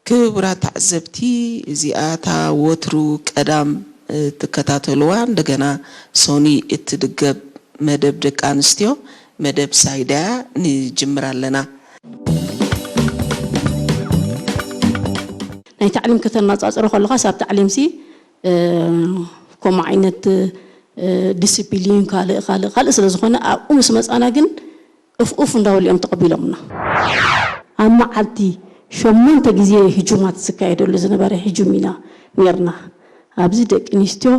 ክቡራት ተዓዘብቲ፣ እዚኣ እታ ወትሩ ቀዳም እትከታተልዋ፣ እንደገና ሶኒ እትድገም መደብ ደቂ ኣንስትዮ፣ መደብ ሳይዳያ ንጅምር ኣለና። ናይ ታዕሊም ከተነጻጽሮ ከለኻስ ኣብ ታዕሊምሲ ከምኡ ዓይነት ዲስፕሊን ካልእ ካልእ ካልእ ስለ ዝኾነ ኣብኡ ምስ መጻና ግን እፍ እፍ እንዳበሉ እዮም ተቐቢሎምና። ኣብ መዓልቲ ሸሞንተ ግዜ ህጁማት ዝካየደሉ ዝነበረ ህጁም ኢና ነርና። ኣብዚ ደቂ ኣንስትዮ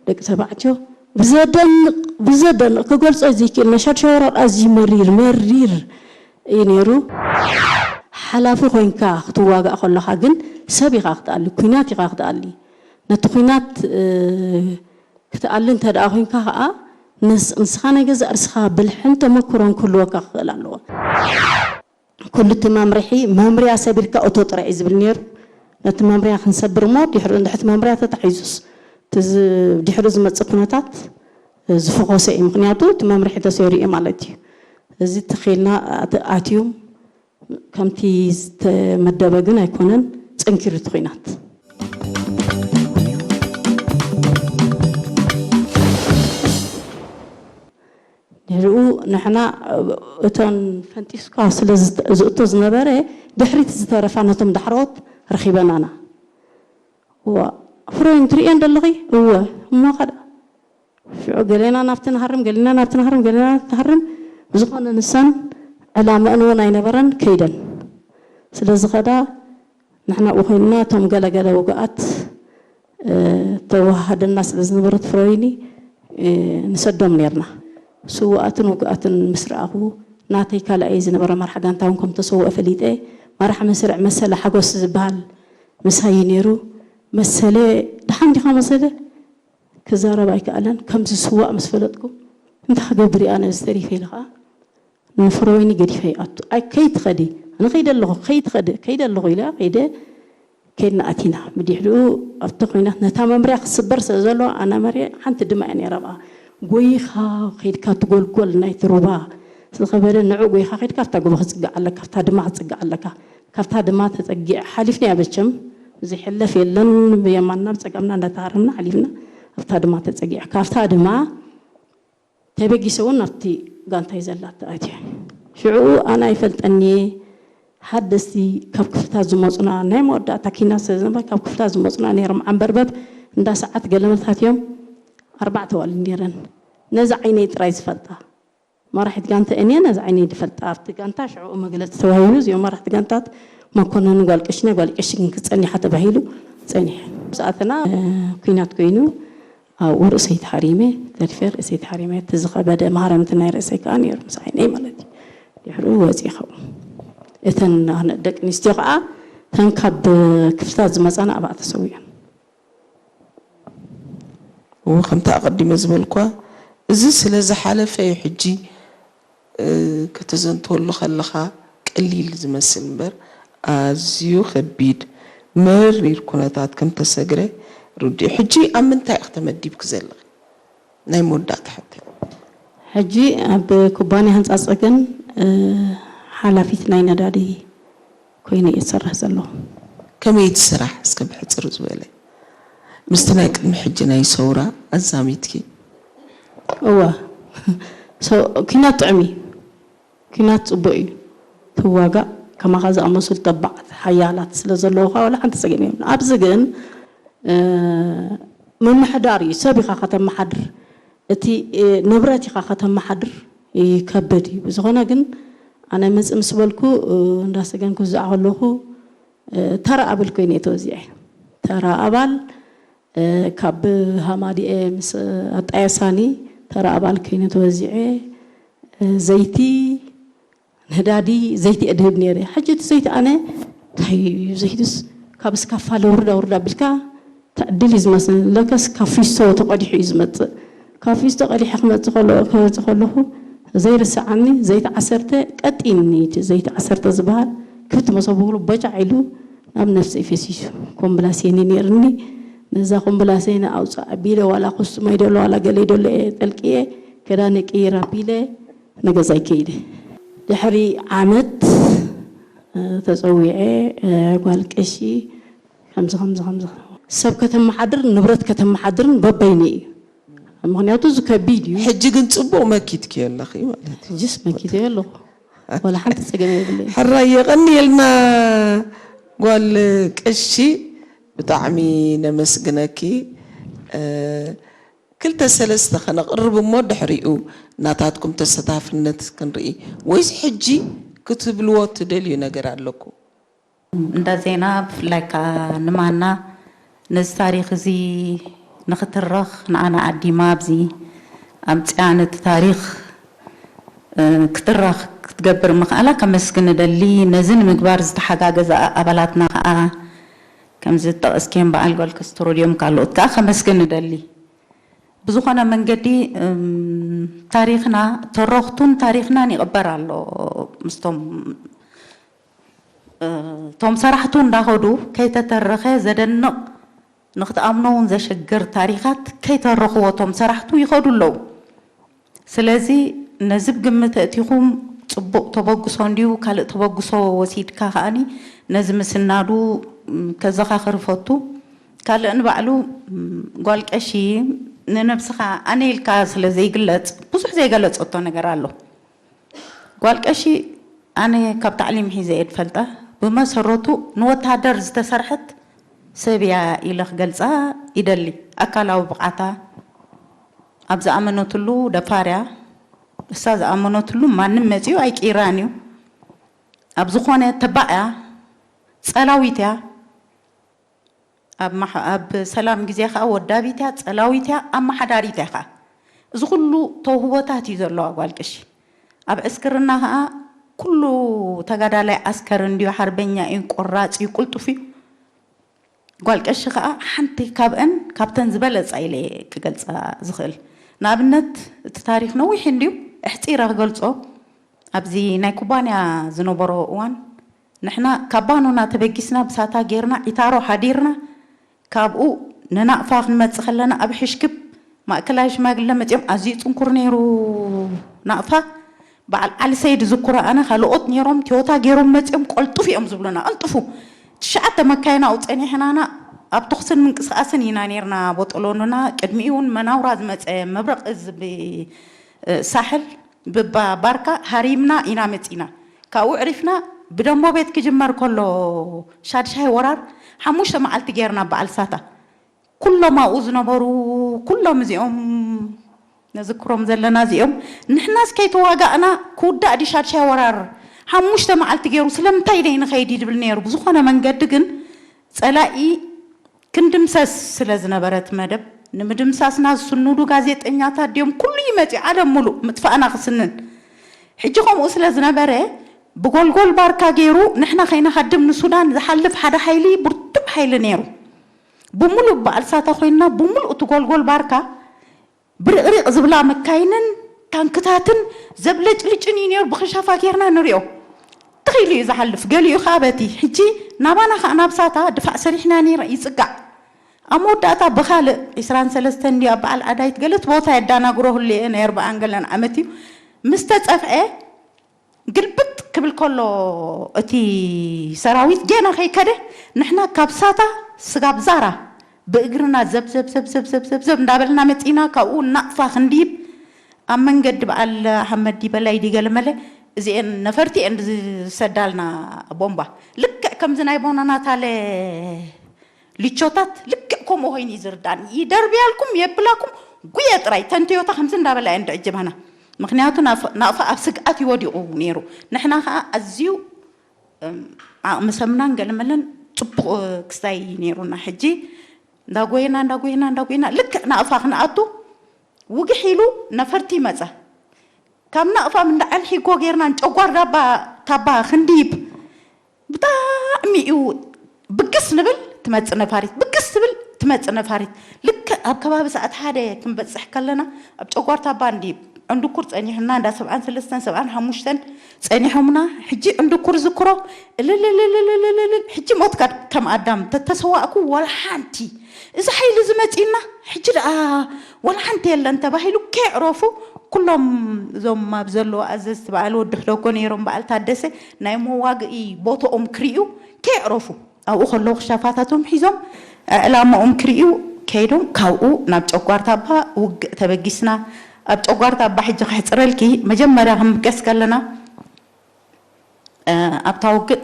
ደቂ ተባዕትዮ ብዘደንቕ ብዘደንቕ ክገልጾ ዘይክእል ናይ ሻድሻይ ወራር ኣዝዩ መሪር መሪር እዩ ነይሩ። ሓላፊ ኮይንካ ክትዋጋእ ከለኻ ግን ሰብ ኢኻ ክትኣሊ፣ ኩናት ኢኻ ክትኣሊ። ነቲ ኩናት ክትኣሊ እንተ ደኣ ኮይንካ ከዓ ንስኻ ናይ ገዛእ ርስኻ ብልሕን ተመክሮን ክህልወካ ክኽእል ኣለዎ። ኩሉ እቲ መምርሒ መምርያ ሰቢርካ እቶ ጥራይ እዩ ዝብል ነይሩ። ነቲ መምርያ ክንሰብር እሞ ድሕሪ እንድሕቲ መምርያ ተታሒዙስ ድሕሪ ዝመፅእ ኩነታት ዝፈኾሰ እዩ። ምክንያቱ እቲ መምርሒ ተሰይሩ እዩ ማለት እዩ። እዚ ተኺልና ኣትዮም ከምቲ ዝተመደበ ግን ኣይኮነን፣ ጸንኪሩ እቲ ኹናት። ድሕሪኡ ንሕና እተን ፈንጢስካ ስለ ዝእቶ ዝነበረ ድሕሪት ዝተረፋ ነቶም ዳሕሮት ረኺበናና። እዋ ፍሮይን ትርእየን ደለኺ? እወ እሞ ኸዳ ሽዑ ገሌና ናብቲ ንሃርም ገሌና ናብቲ ንሃርም ገሌና ናብቲ ንሃርም ብዝኾነ ንሰን ዕላመአን እውን ኣይነበረን ከይደን ስለ ዝኸዳ ንሕና ብኡ ኮይንና እቶም ገለገለ ውግኣት ተወሃደና ስለ ዝነበረት ፍረይኒ ንሰዶም ነርና ስውኣትን ውግኣትን ምስ ረኣኹ ናተይ ካልኣይ ዝነበረ መራሕ ጋንታ እውን ከም ተሰውአ ፈሊጠ መራሕ መስርዕ መሰለ ሓጎስ ዝበሃል ምሳይ ነይሩ መሰለ ደሓን ዲኻ መሰለ ክዛረብ ኣይከኣለን። ከም ዝስዋእ ምስ ፈለጥኩ እንታይ ክገብር እየ ኣነ እዚ ተሪፈ ኢለ ከዓ ንፍረወይኒ ገዲፈ ይኣቱ። ኣይ ከይትኸዲ ኣነ ከይደ ኣለኹ ከይትኸዲ ከይደ ኣለኹ ኢለ ከይደ ከይድና ኣቲና። ብድሕሪኡ ኣብቲ ኹናት ነታ መምርያ ክስበር ስለ ዘለዎ ኣነ መርየ ሓንቲ ድማ እያ ነይራ ብኣ ጎይኻ ከይድካ ትጎልጎል ናይቲ ሩባ ዝኸበደ ንዑ ጎይኻ ከይድካ ኣብታ ጎቦ ክፅጋዕ ኣለካ ኣብታ ድማ ክፅጋዕ ኣለካ ካብታ ድማ ተፀጊዐ ሓሊፍና እያ በቸም ዝሕለፍ የለን ብየማንና ብፀጋምና እንዳተሃረምና ሓሊፍና ኣብታ ድማ ተፀጊዐ ካብታ ድማ ተበጊሰ እውን ናብቲ ጋንታይ ዘላ ተኣትየ ሽዑኡ ኣነ ኣይፈልጠን እየ ሓደስቲ ካብ ክፍልታት ዝመፁና ናይ መወዳእታ ኪና ስለ ዝነበረ ካብ ክፍልታት ዝመፁና ነይሮም ዓንበርበብ እንዳ ሰዓት ገለመልታት እዮም ኣርባዕተ ዋልድ ነይረን ነዚ ዓይነይ ጥራይ ዝፈልጣ መራሒት ጋንታ እኔ ነዚ ዓይነይ ዝፈልጣ ኣብቲ ጋንታ ሽዑኡ መግለፂ ተዋሂቡ እዚኦም መራሕቲ ጋንታት መኮነን ጓል ቀሽና ጓል ቀሽ ግን ክፀኒሓ ተባሂሉ ፀኒሐ ምስ ኣተና ኩናት ኮይኑ ኣብኡ ርእሰይ ተሃሪመ ተሪፈ ርእሰይ ተሃሪመ እቲ ዝኸበደ ማህረምቲ ናይ ርእሰይ ከዓ ነይሩ ምስ ዓይነይ ማለት እዩ ድሕሩ ወፂ ይኸውን እተን ደቂ ኣንስትዮ ከዓ ተን ካብ ክፍልታት ዝመፃና ኣብኣ ተሰዊኦን እዎ ከምቲ ኣቐዲመ ዝበልኳ እዚ ስለ ዝሓለፈ እዩ ሕጂ ከተዘንተወሉ ከለኻ ቀሊል ዝመስል እምበር ኣዝዩ ከቢድ መሪር ኩነታት ከም ተሰግረ ርዱእ። ሕጂ ኣብ ምንታይ ኢኺ ተመዲብኪ ዘለኺ? ናይ መወዳእታ ሕቶ። ሕጂ ኣብ ኩባንያ ህንፃ ፀገን ሓላፊት ናይ ነዳዲ ኮይነ እየ ዝሰርሕ ዘለኹ። ከመይ እቲ ስራሕ እስከ ብሕፅር ዝበለ ምስቲ ናይ ቅድሚ ሕጂ ናይ ሰውራ ኣዛሚድኪ? እወ ኩናት ጥዑም እዩ። ኲናት ጽቡቕ እዩ ትዋጋእ ከማኻ ዝኣመሰሉ ተባዓት ሓያላት ስለ ዘለዉኻ ዋላ ሓንቲ ጸገም የብሉን ኣብዚ ግን ምምሕዳር እዩ ሰብ ኢኻ ከተመሓድር እቲ ንብረት ኢኻ ከተመሓድር ይከብድ እዩ ብዝኾነ ግን ኣነ ምጽእ ምስ በልኩ እንዳሰገንኩ ዝዛዕ ከለኹ ተራ ኣብል ኮይነ እየ ተወዚዐ ተራ ኣባል ካብ ሃማዲኤ ምስ ኣጣየሳኒ ተራ ኣባል ከይነ ተወዚዐ ዘይቲ ነዳዲ ዘይቲ እየ ድህብ ነይረ። ሕጂ እቲ ዘይቲ ኣነ እንታይ እዩ ዘይትስ ካብ እስካፋለ ውርዳ ውርዳ ኣቢልካ ተዕድል እዩ ዝመስለኒ። ለከስ ካብ ፊስቶ ተቐዲሑ እዩ ዝመፅእ። ካብ ፊስቶ ቀዲሐ ክመፅእ ከሎ ክመፅእ ከለኹ ዘይርስዓኒ ዘይቲ ዓሰርተ ቀጢኒ እቲ ዘይቲ ዓሰርተ ዝበሃል ክፍቲ መሰቡ ክብሉ በጫዕ ኢሉ ናብ ነፍሰይ ፈሲሱ። ኮምብላሴኒ ነይርኒ ነዛ ኮምብላሴኒ ኣውፃእ ኣቢለ ዋላ ኩስቱመይ ደሎ ዋላ ገለይ ደሎ እየ ጠልቅየ ክዳነ ቅይር ኣቢለ ንገዛይ ከይደ። ድሕሪ ዓመት ተፀዊዐ፣ ጓል ቀሺ፣ ከምዚ ከምዚ ከምዚ፣ ሰብ ከተመሓድርን ንብረት ከተመሓድርን በበይኑ እዩ። ምክንያቱ እዚ ከቢድ እዩ። ሕጂ ግን ፅቡቅ መኪትክዮ ኣለኺ ማለት እዩ። ሕጅስ መኪተዮ ኣለኹ። ወላ ሓንቲ ፀገም የብለይ። ሕራይ የቐንየልና ጓል ቀሺ፣ ብጣዕሚ ነመስግነኪ። ክልተ ሰለስተ ከነቕርብ እሞ ድሕሪኡ ናታትኩም ተሰታፍነት ክንርኢ፣ ወይስ ሕጂ ክትብልዎ ትደልዩ ነገር ኣለኩም? እንዳ ዜና ብፍላይ ከዓ ንማና ነዚ ታሪኽ እዚ ንኽትረኽ ንዓና ዓዲማ ኣብዚ ኣምፅኣ ነቲ ታሪኽ ክትረኽ ክትገብር ምኽኣላ ከመስግን እደሊ። ነዚ ንምግባር ዝተሓጋገዛ ኣባላትና ከዓ ከምዚ ዝጠቐስክዮም በዓል ጓል ከስትሮ ድዮም ካልኦት ከዓ ከመስግን እደሊ። ብዝኾነ መንገዲ ታሪኽና ተረኽቱን ታሪኽናን ይቕበር ኣሎ ምስቶም እቶም ሰራሕቱ እንዳኸዱ ከይተተረኸ ዘደንቕ ንክትኣምኖ እውን ዘሸግር ታሪኻት ከይተረኽዎ እቶም ሰራሕቱ ይኸዱ ኣለዉ። ስለዚ ነዚ ብግምት እቲኹም ፅቡቕ ተበግሶ እንድዩ፣ ካልእ ተበግሶ ወሲድካ ከኣኒ ነዚ ምስናዱ ከዘኻኽር እፈቱ። ካልእ ንባዕሉ ጓል ቀሺ ንነብስኻ ኣነ ኢልካ ስለ ዘይግለፅ ብዙሕ ዘይገለፀቶ ነገር ኣሎ። ጓል ቀሺ ኣነ ካብ ታዕሊም ሒዘ እየ ድፈልጣ። ብመሰረቱ ንወታደር ዝተሰርሐት ሰብ እያ ኢለ ክገልፃ ይደሊ። ኣካላዊ ብቕዓታ ኣብ ዝኣመነትሉ ደፋር እያ። እሳ ዝኣመነትሉ ማንም መፂኡ ኣይቅይራን እዩ። ኣብ ዝኾነ ተባዕ እያ፣ ፀላዊት እያ። ኣብ ማሕ- ኣብ ሰላም ግዜ ከዓ ወዳቢት እያ፣ ፀላዊት እያ፣ ኣመሓዳሪት እያ ከዓ። እዚ ኩሉ ተውህቦታት እዩ ዘለዋ ጓል ቀሺ። ኣብ ዕስክርና ከዓ ኩሉ ተጋዳላይ ዓስከር እንድዩ፣ ሓርበኛ እዩ፣ ቆራፅ እዩ፣ ቅልጡፍ እዩ። ጓል ቀሺ ከዓ ሓንቲ ካብአን ካብተን ዝበለፃ ኢለ እየ ክገልፃ ዝኽእል። ንኣብነት እቲ ታሪክ ነዊሕ እንድዩ፣ ኣሕፂረ ክገልፆ። ኣብዚ ናይ ኩባንያ ዝነበሮ እዋን ንሕና ካብ ባኖና ተበጊስና ብሳታ ጌርና ዒታሮ ሓዲርና ካብኡ ንናቕፋ ክንመፅእ ከለና ኣብ ሕሽክብ ማእከላይ ሽማግለ መፂኦም ኣዝዩ ፅንኩር ነይሩ ናቕፋ በዓል ዓሊ ሰይድ ዝኩሮ ኣነ ካልኦት ነይሮም ትዮታ ገይሮም መፂኦም ቆልጡፍ እዮም ዝብሉና ቀልጥፉ ትሽዓተ መካይን ኣብኡ ፀኒሕናና ኣብ ተኹስን ምንቅስቃስን ኢና ነይርና ቦጠሎኑና ቅድሚኡ እውን መናውራ ዝመፀ መብረቅ ዝብ ሳሕል ብባ ባርካ ሃሪምና ኢና መፂና። ካብኡ ዕሪፍና ብደሞ ቤት ክጅመር ከሎ ሻድሻይ ወራር ሓሙሽተ መዓልቲ ጌርና በዓል ሳታ ኩሎም ኣብኡ ዝነበሩ ኩሎም እዚኦም ነዝክሮም ዘለና እዚኦም ንሕናስ ከይተዋጋእና ክውዳእ ድዩ ሻድሻይ ወራር ሓሙሽተ መዓልቲ ገይሩ ስለምንታይ ደይ ንኸይድ ይድብል ነይሩ ብዝኾነ መንገዲ ግን ፀላኢ ክንድምሰስ ስለ ዝነበረ እቲ መደብ ንምድምሳስና ዝስንዱ ጋዜጠኛታት ድዮም ኩሉ እዩ መፂኡ ዓለም ሙሉእ ምጥፋእና ክስንን ሕጂ ከምኡ ስለ ዝነበረ ብጎልጎል ባርካ ገይሩ ንሕና ከይንሃድም ንሱዳን ዝሓልፍ ሓደ ሓይሊ ብርቱዕ ሓይሊ ነይሩ ብሙሉእ በዓል ሳታ ኮይንና ብሙሉእ እቲ ጎልጎል ባርካ ብርቕሪቕ ዝብላ መካይንን ታንክታትን ዘብለጭልጭን እዩ ነይሩ ብኽሻፋ ጌርና ንሪኦ ተኺሉ እዩ ዝሓልፍ ገሊኡ ከዓ በቲ ሕጂ ናባና ከዓ ናብ ሳታ ድፋዕ ሰሪሕና ነይረ ይፅጋዕ ኣብ መወዳእታ ብኻልእ ዒስራን ሰለስተን እንዲ ኣብ በዓል ዓዳይት ገለት ቦታ የዳናግሮ ህሉ እየ ናይ ኣርባዓን ገለን ዓመት እዩ ምስ ተፀፍዐ ግልብጥ ክብል ከሎ እቲ ሰራዊት ጌና ከይከደ ንሕና ካብ ሳታ ስጋብ ዛራ ብእግርና ዘብዘብዘብዘብዘብዘብ እንዳበልና መፂና ካብኡ ናቕፋ ክንድይብ ኣብ መንገዲ በዓል ሓመድ ዲበላይ ዲገለመለ እዚአን ነፈርቲ እየን ዝሰዳልና ቦምባ ልክዕ ከምዚ ናይ ቦናናታለ ሊቾታት ልክዕ ከምኡ ኮይኑ እዩ ዝርዳእኒ ይደርብያልኩም የብላኩም ጉየ ጥራይ ተንትዮታ ከምዚ እንዳበላ እየን ድዕጅባና ምክንያቱ ናቕፋ ኣብ ስግኣት ይወዲቑ ነይሩ ንሕና ከዓ ኣዝዩ ዓቕሚ ሰምናን ገለመለን ፅቡቕ ክስታይ ነይሩና ሕጂ እንዳጎየና እንዳጎየና እንዳጎየና ልክዕ ናቕፋ ክንኣቱ ውግሕ ኢሉ ነፈርቲ ይመፀ ካብ ናቕፋ እንዳዓልሒጎ ጌርና ንጨጓር ዳባ ታባ ክንድይብ ብጣዕሚ እዩ ብግስ ንብል ትመፅእ ነፋሪት ብግስ ትብል ትመፅእ ነፋሪት ልክዕ ኣብ ከባቢ ሰዓት ሓደ ክንበፅሕ ከለና ኣብ ጨጓር ታባ እንድይብ ዕንድኩር ፀኒሑና እንዳ ሰብዓን ሰለስተን ሰብዓን ሓሙሽተን ፀኒሖምና ሕጂ ዕንድኩር ዝክሮ እልልልልልልልልል ሕጂ ሞትካ ከም ኣዳም ተተሰዋእኩ ዋላ ሓንቲ እዚ ሓይሊ እዚ መፂና ሕጂ ደኣ ዋላ ሓንቲ የለን ተባሂሉ ከየዕረፉ ኩሎም እዞም ኣብ ዘለዉ ኣዘዝቲ በዓል ወዲ ሕደጎ ነይሮም፣ በዓል ታደሰ ናይ መዋግኢ ቦትኦም ክርእዩ ከየዕረፉ ኣብኡ ከለዉ ክሻፋታቶም ሒዞም ዕላማኦም ክርእዩ ከይዶም ካብኡ ናብ ጨጓርታ ኣባ ውግእ ተበጊስና። ኣብ ጨጓርታ ኣባ ሕጂ ከሕፅረልኪ መጀመርያ ክንብገስ ከለና ኣብታ ውግእ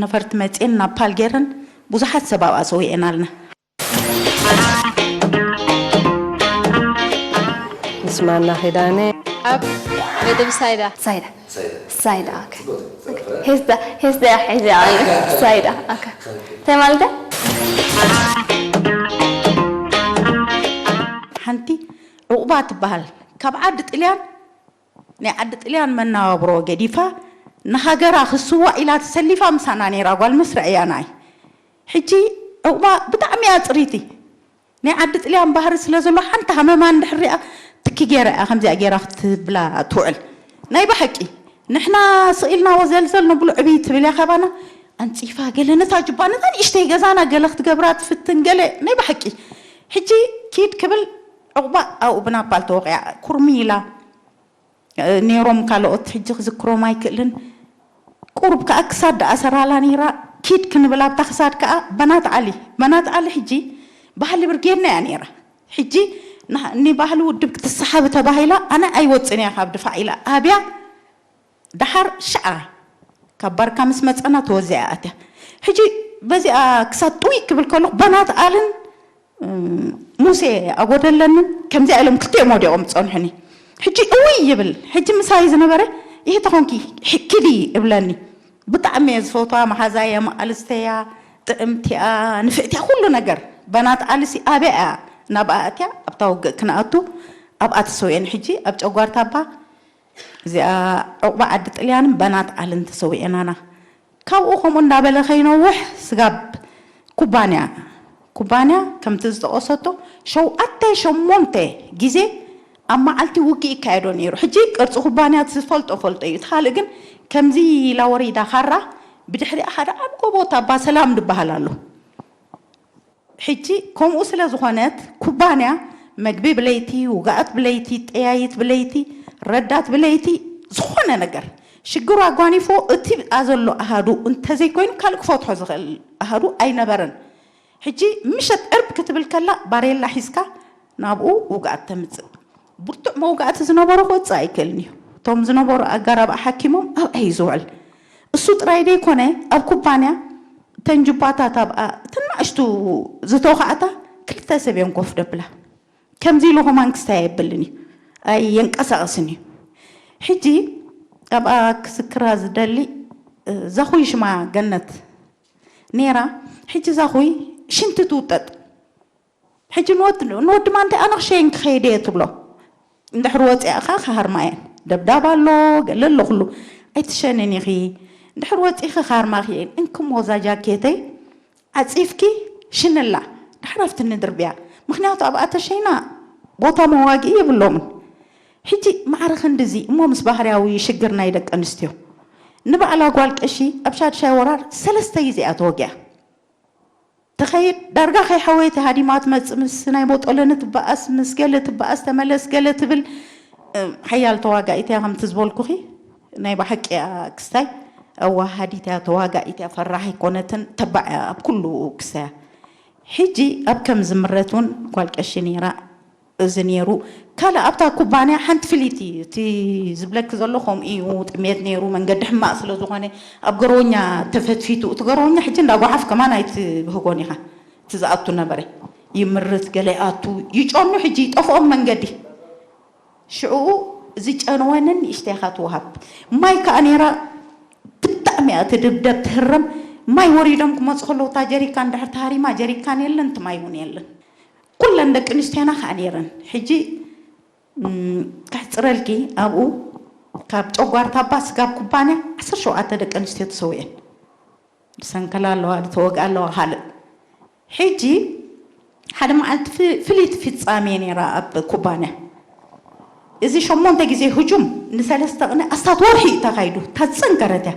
ነፈርቲ መፅኤን ናፓል ገይረን ብዙሓት ሰብ ኣብኣ ሰዊኤናልና። ምስማና ኺዳነ ኣብ መደብ ሳይዳ ሳይዳ ሳይዳ ሳይዳ ኦኬ ሄስዳ ሄስዳ ሒዚ ኣይ ሳይዳ ኦኬ እንታይ ማለት ሓንቲ ዕቑባ ትበሃል ካብ ዓዲ ጥልያን ናይ ዓዲ ጥልያን መነባብሮ ገዲፋ ንሃገራ ክስዋእ ኢላ ተሰሊፋ ምሳና ነይራ ጓል መስርዕ እያ ንዓይ። ሕጂ ዕቑባ ብጣዕሚ እያ ፅሪቲ። ናይ ዓዲ ጥልያን ባህሪ ስለ ዘሎ ሓንቲ ሃመማ እንድሕር ሪኣ ትኪ ገይራ እያ ከምዚኣ ገይራ ክትብላ ትውዕል። ናይ ብሓቂ ንሕና ስቕ ኢልና ወዘልዘል ነብሎ ዕብይ ትብል እያ ካባና ኣንፂፋ ገለ ነታ ጁባ ነታ ንእሽተይ ገዛና ገለ ክትገብራ ትፍትን ገለ ናይ ብሓቂ ሕጂ ኪድ ክብል ዕቑባ ኣብኡ ብናፓል ተወቒዓ ኩርሚ ኢላ ነይሮም ካልኦት ሕጂ ክዝክሮም ኣይክእልን። ቁሩብ ከኣ ክሳድ ደኣ ሰራላ ነይራ። ኪድ ክንብል ኣብታ ክሳድ ከኣ በናት ዓሊ በናት ዓሊ ሕጂ ባህሊ ብርጌድና እያ ነይራ። ሕጂ ንባህሊ ውድብ ክትሰሓቢ ተባሂላ ኣነ ኣይወፅን እያ ካብ ድፋዕ ኢላ ኣብያ ደሓር ሽዓ ካብ ባርካ ምስ መፀና ተወዚኣ ኣትያ። ሕጂ በዚኣ ክሳድ ጥውይ ክብል ከለኹ በናት ዓልን ሙሴ ኣጎደለንን ከምዚኣ ኢሎም ክልቲኦም ወዲቖም ዝፀንሑኒ። ሕጂ እውይ ይብል። ሕጂ ምሳይ ዝነበረ ይሄ ተኾንኪ ኪዲ እብለኒ። ብጣዕሚ እየ ዝፈትዋ። መሓዛያ፣ መቓልስተያ፣ ጥዕምቲያ፣ ንፍዕቲያ ኩሉ ነገር። በናት ዓልሲ ኣበይ እያ ናብኣ ኣትያ ኣብታ ውግእ ክንኣቱ ኣብኣ ተሰዊአን። ሕጂ ኣብ ጨጓርታ ኣባ እዚኣ ዕቑባ ዓዲ ጥልያንን በናት ዓልን ተሰዊአናና። ካብኡ ከምኡ እንዳበለ ከይነውሕ ስጋብ ኩባንያ ኩባንያ ከምቲ ዝጠቐሰቶ ሸውዓተ ሸሞንተ ግዜ ኣብ መዓልቲ ውግእ ይካየዶ ነይሩ። ሕጂ ቅርፂ ኩባንያ እቲ ዝፈልጦ ፈልጦ እዩ። እቲ ካልእ ግን ከምዚ ኢላ ወሪዳ ካራ ብድሕሪኣ ሓደ ዓቢ ጎቦ ታባ ሰላም ዝበሃል ኣሎ። ሕጂ ከምኡ ስለ ዝኾነት ኩባንያ መግቢ ብለይቲ፣ ውግኣት ብለይቲ፣ ጠያይት ብለይቲ፣ ረዳት ብለይቲ፣ ዝኾነ ነገር ሽግሩ ኣጓኒፎ እቲ ብኣ ዘሎ ኣሃዱ እንተዘይኮይኑ ካልእ ክፈትሖ ዝኽእል ኣሃዱ ኣይነበረን። ሕጂ ምሸት ዕርብ ክትብል ከላ ባሬላ ሒዝካ ናብኡ ውግኣት ተምጽእ። ብርቱዕ መውጋእቲ ዝነበሮ ክወጽእ ኣይክእልን እዩ። እቶም ዝነበሩ ኣጋር ኣብኣ ሓኪሞም ኣብኣ እዩ ዝውዕል። እሱ ጥራይ ደይኮነ ኣብ ኩባንያ እተን ጁባታት ኣብኣ እተን ንኣሽቱ ዝተውኻዕታ ክልተ ሰብ እዮም ኮፍ ደብላ። ከምዚ ኢሉ ከማን ክስታይ ኣይብልን እዩ። ኣየንቀሳቕስን እዩ። ሕጂ ኣብኣ ክዝክራ ዝደሊ ዛኹይ ሽማ ገነት ነይራ። ሕጂ ዛኹይ ሽንቲ ትውጠጥ። ሕጂ ንወዲ ማንታይ ኣነ ክሸይን ክኸይድ እየ ትብሎ። እንድሕር ወፂኣ ኸዓ ክሃርማ እየን። ደብዳብ ኣሎ፣ ገለ ኣሎ ኩሉ። ኣይትሸንን ኢኺ። እንድሕር ወፂኺ ክሃርማኺ እየን። እንክሞ እዛ ጃኬተይ ዓፂፍኪ ሽንላ። ድሕር ኣብቲ ንድርብያ። ምኽንያቱ ኣብኣ ተሸይና ቦታ መዋግኢ የብሎምን። ሕጂ ማዕረ ክንድዚ እሞ ምስ ባህርያዊ ሽግር ናይ ደቂ ኣንስትዮ። ንባዕላ ጓል ቀሺ ኣብ ሻድሻይ ወራር ሰለስተ ግዜ እያ ተወጊኣ። ትኸይድ ዳርጋ ከይሓወየት ሃዲማ ትመጽእ ምስ ናይ ቦጦለኒ ትበኣስ ምስ ገለ ትበኣስ ተመለስ ገለ ትብል ሓያል ተዋጋኢት እያ ከምቲ ዝበልኩኺ ናይ ብሓቂ እያ ክስታይ ኣዋሃዲት እያ ተዋጋኢት እያ ፈራሕ ኣይኮነትን ተባዕ እያ ኣብ ኩሉ ክስታይ እያ ሕጂ ኣብ ከም ዝምረት እውን ጓል ቀሺ ነይራ እዚ ነይሩ ካልእ ኣብታ ኩባንያ ሓንቲ ፍልይቲ እቲ ዝብለኪ ዘሎ ከምኡ እዩ ጥሜት ነይሩ መንገዲ ሕማቕ ስለ ዝኾነ ኣብ ገረወኛ ተፈትፊቱ እቲ ገረወኛ ሕጂ እንዳ ጓሓፍ ከማን ኣይትብህጎን ኢኻ እቲ ዝኣቱ ነበረ ይምርት ገለ ይኣቱ ይጨኑ ሕጂ ይጠፍኦም መንገዲ ሽዕኡ ዝጨነወ ነንእሽተይ ኢኻ ትወሃብ ማይ ከኣ ነይራ ብጣዕሚ እያ ትድብደብ ትህረም ማይ ወሪዶም ክመፁ ከለዉ እታ ጀሪካን ድሕር ተሃሪማ ጀሪካን የለን እቲ ማይ እውን የለን ኩለን ደቂ ኣንስትዮና ከዓ ነይረን ሕጂ ከሕፅረልኪ ኣብኡ ካብ ጨጓርታ ኣባ ስጋብ ኩባንያ ዓሰርተ ሸውዓተ ደቂ ኣንስትዮ ተሰዊአን ዝሰንከላ ኣለዋ ዝተወግኣ ኣለዋ ካልእ ሕጂ ሓደ መዓልቲ ፍልይቲ ፍፃሜ ነይራ ኣብ ኩባንያ እዚ ሸሞንተ ግዜ ህጁም ንሰለስተ ቅነ ኣስታት ወርሒ እዩ ተኻይዱ እታ ዝፀንከረት እያ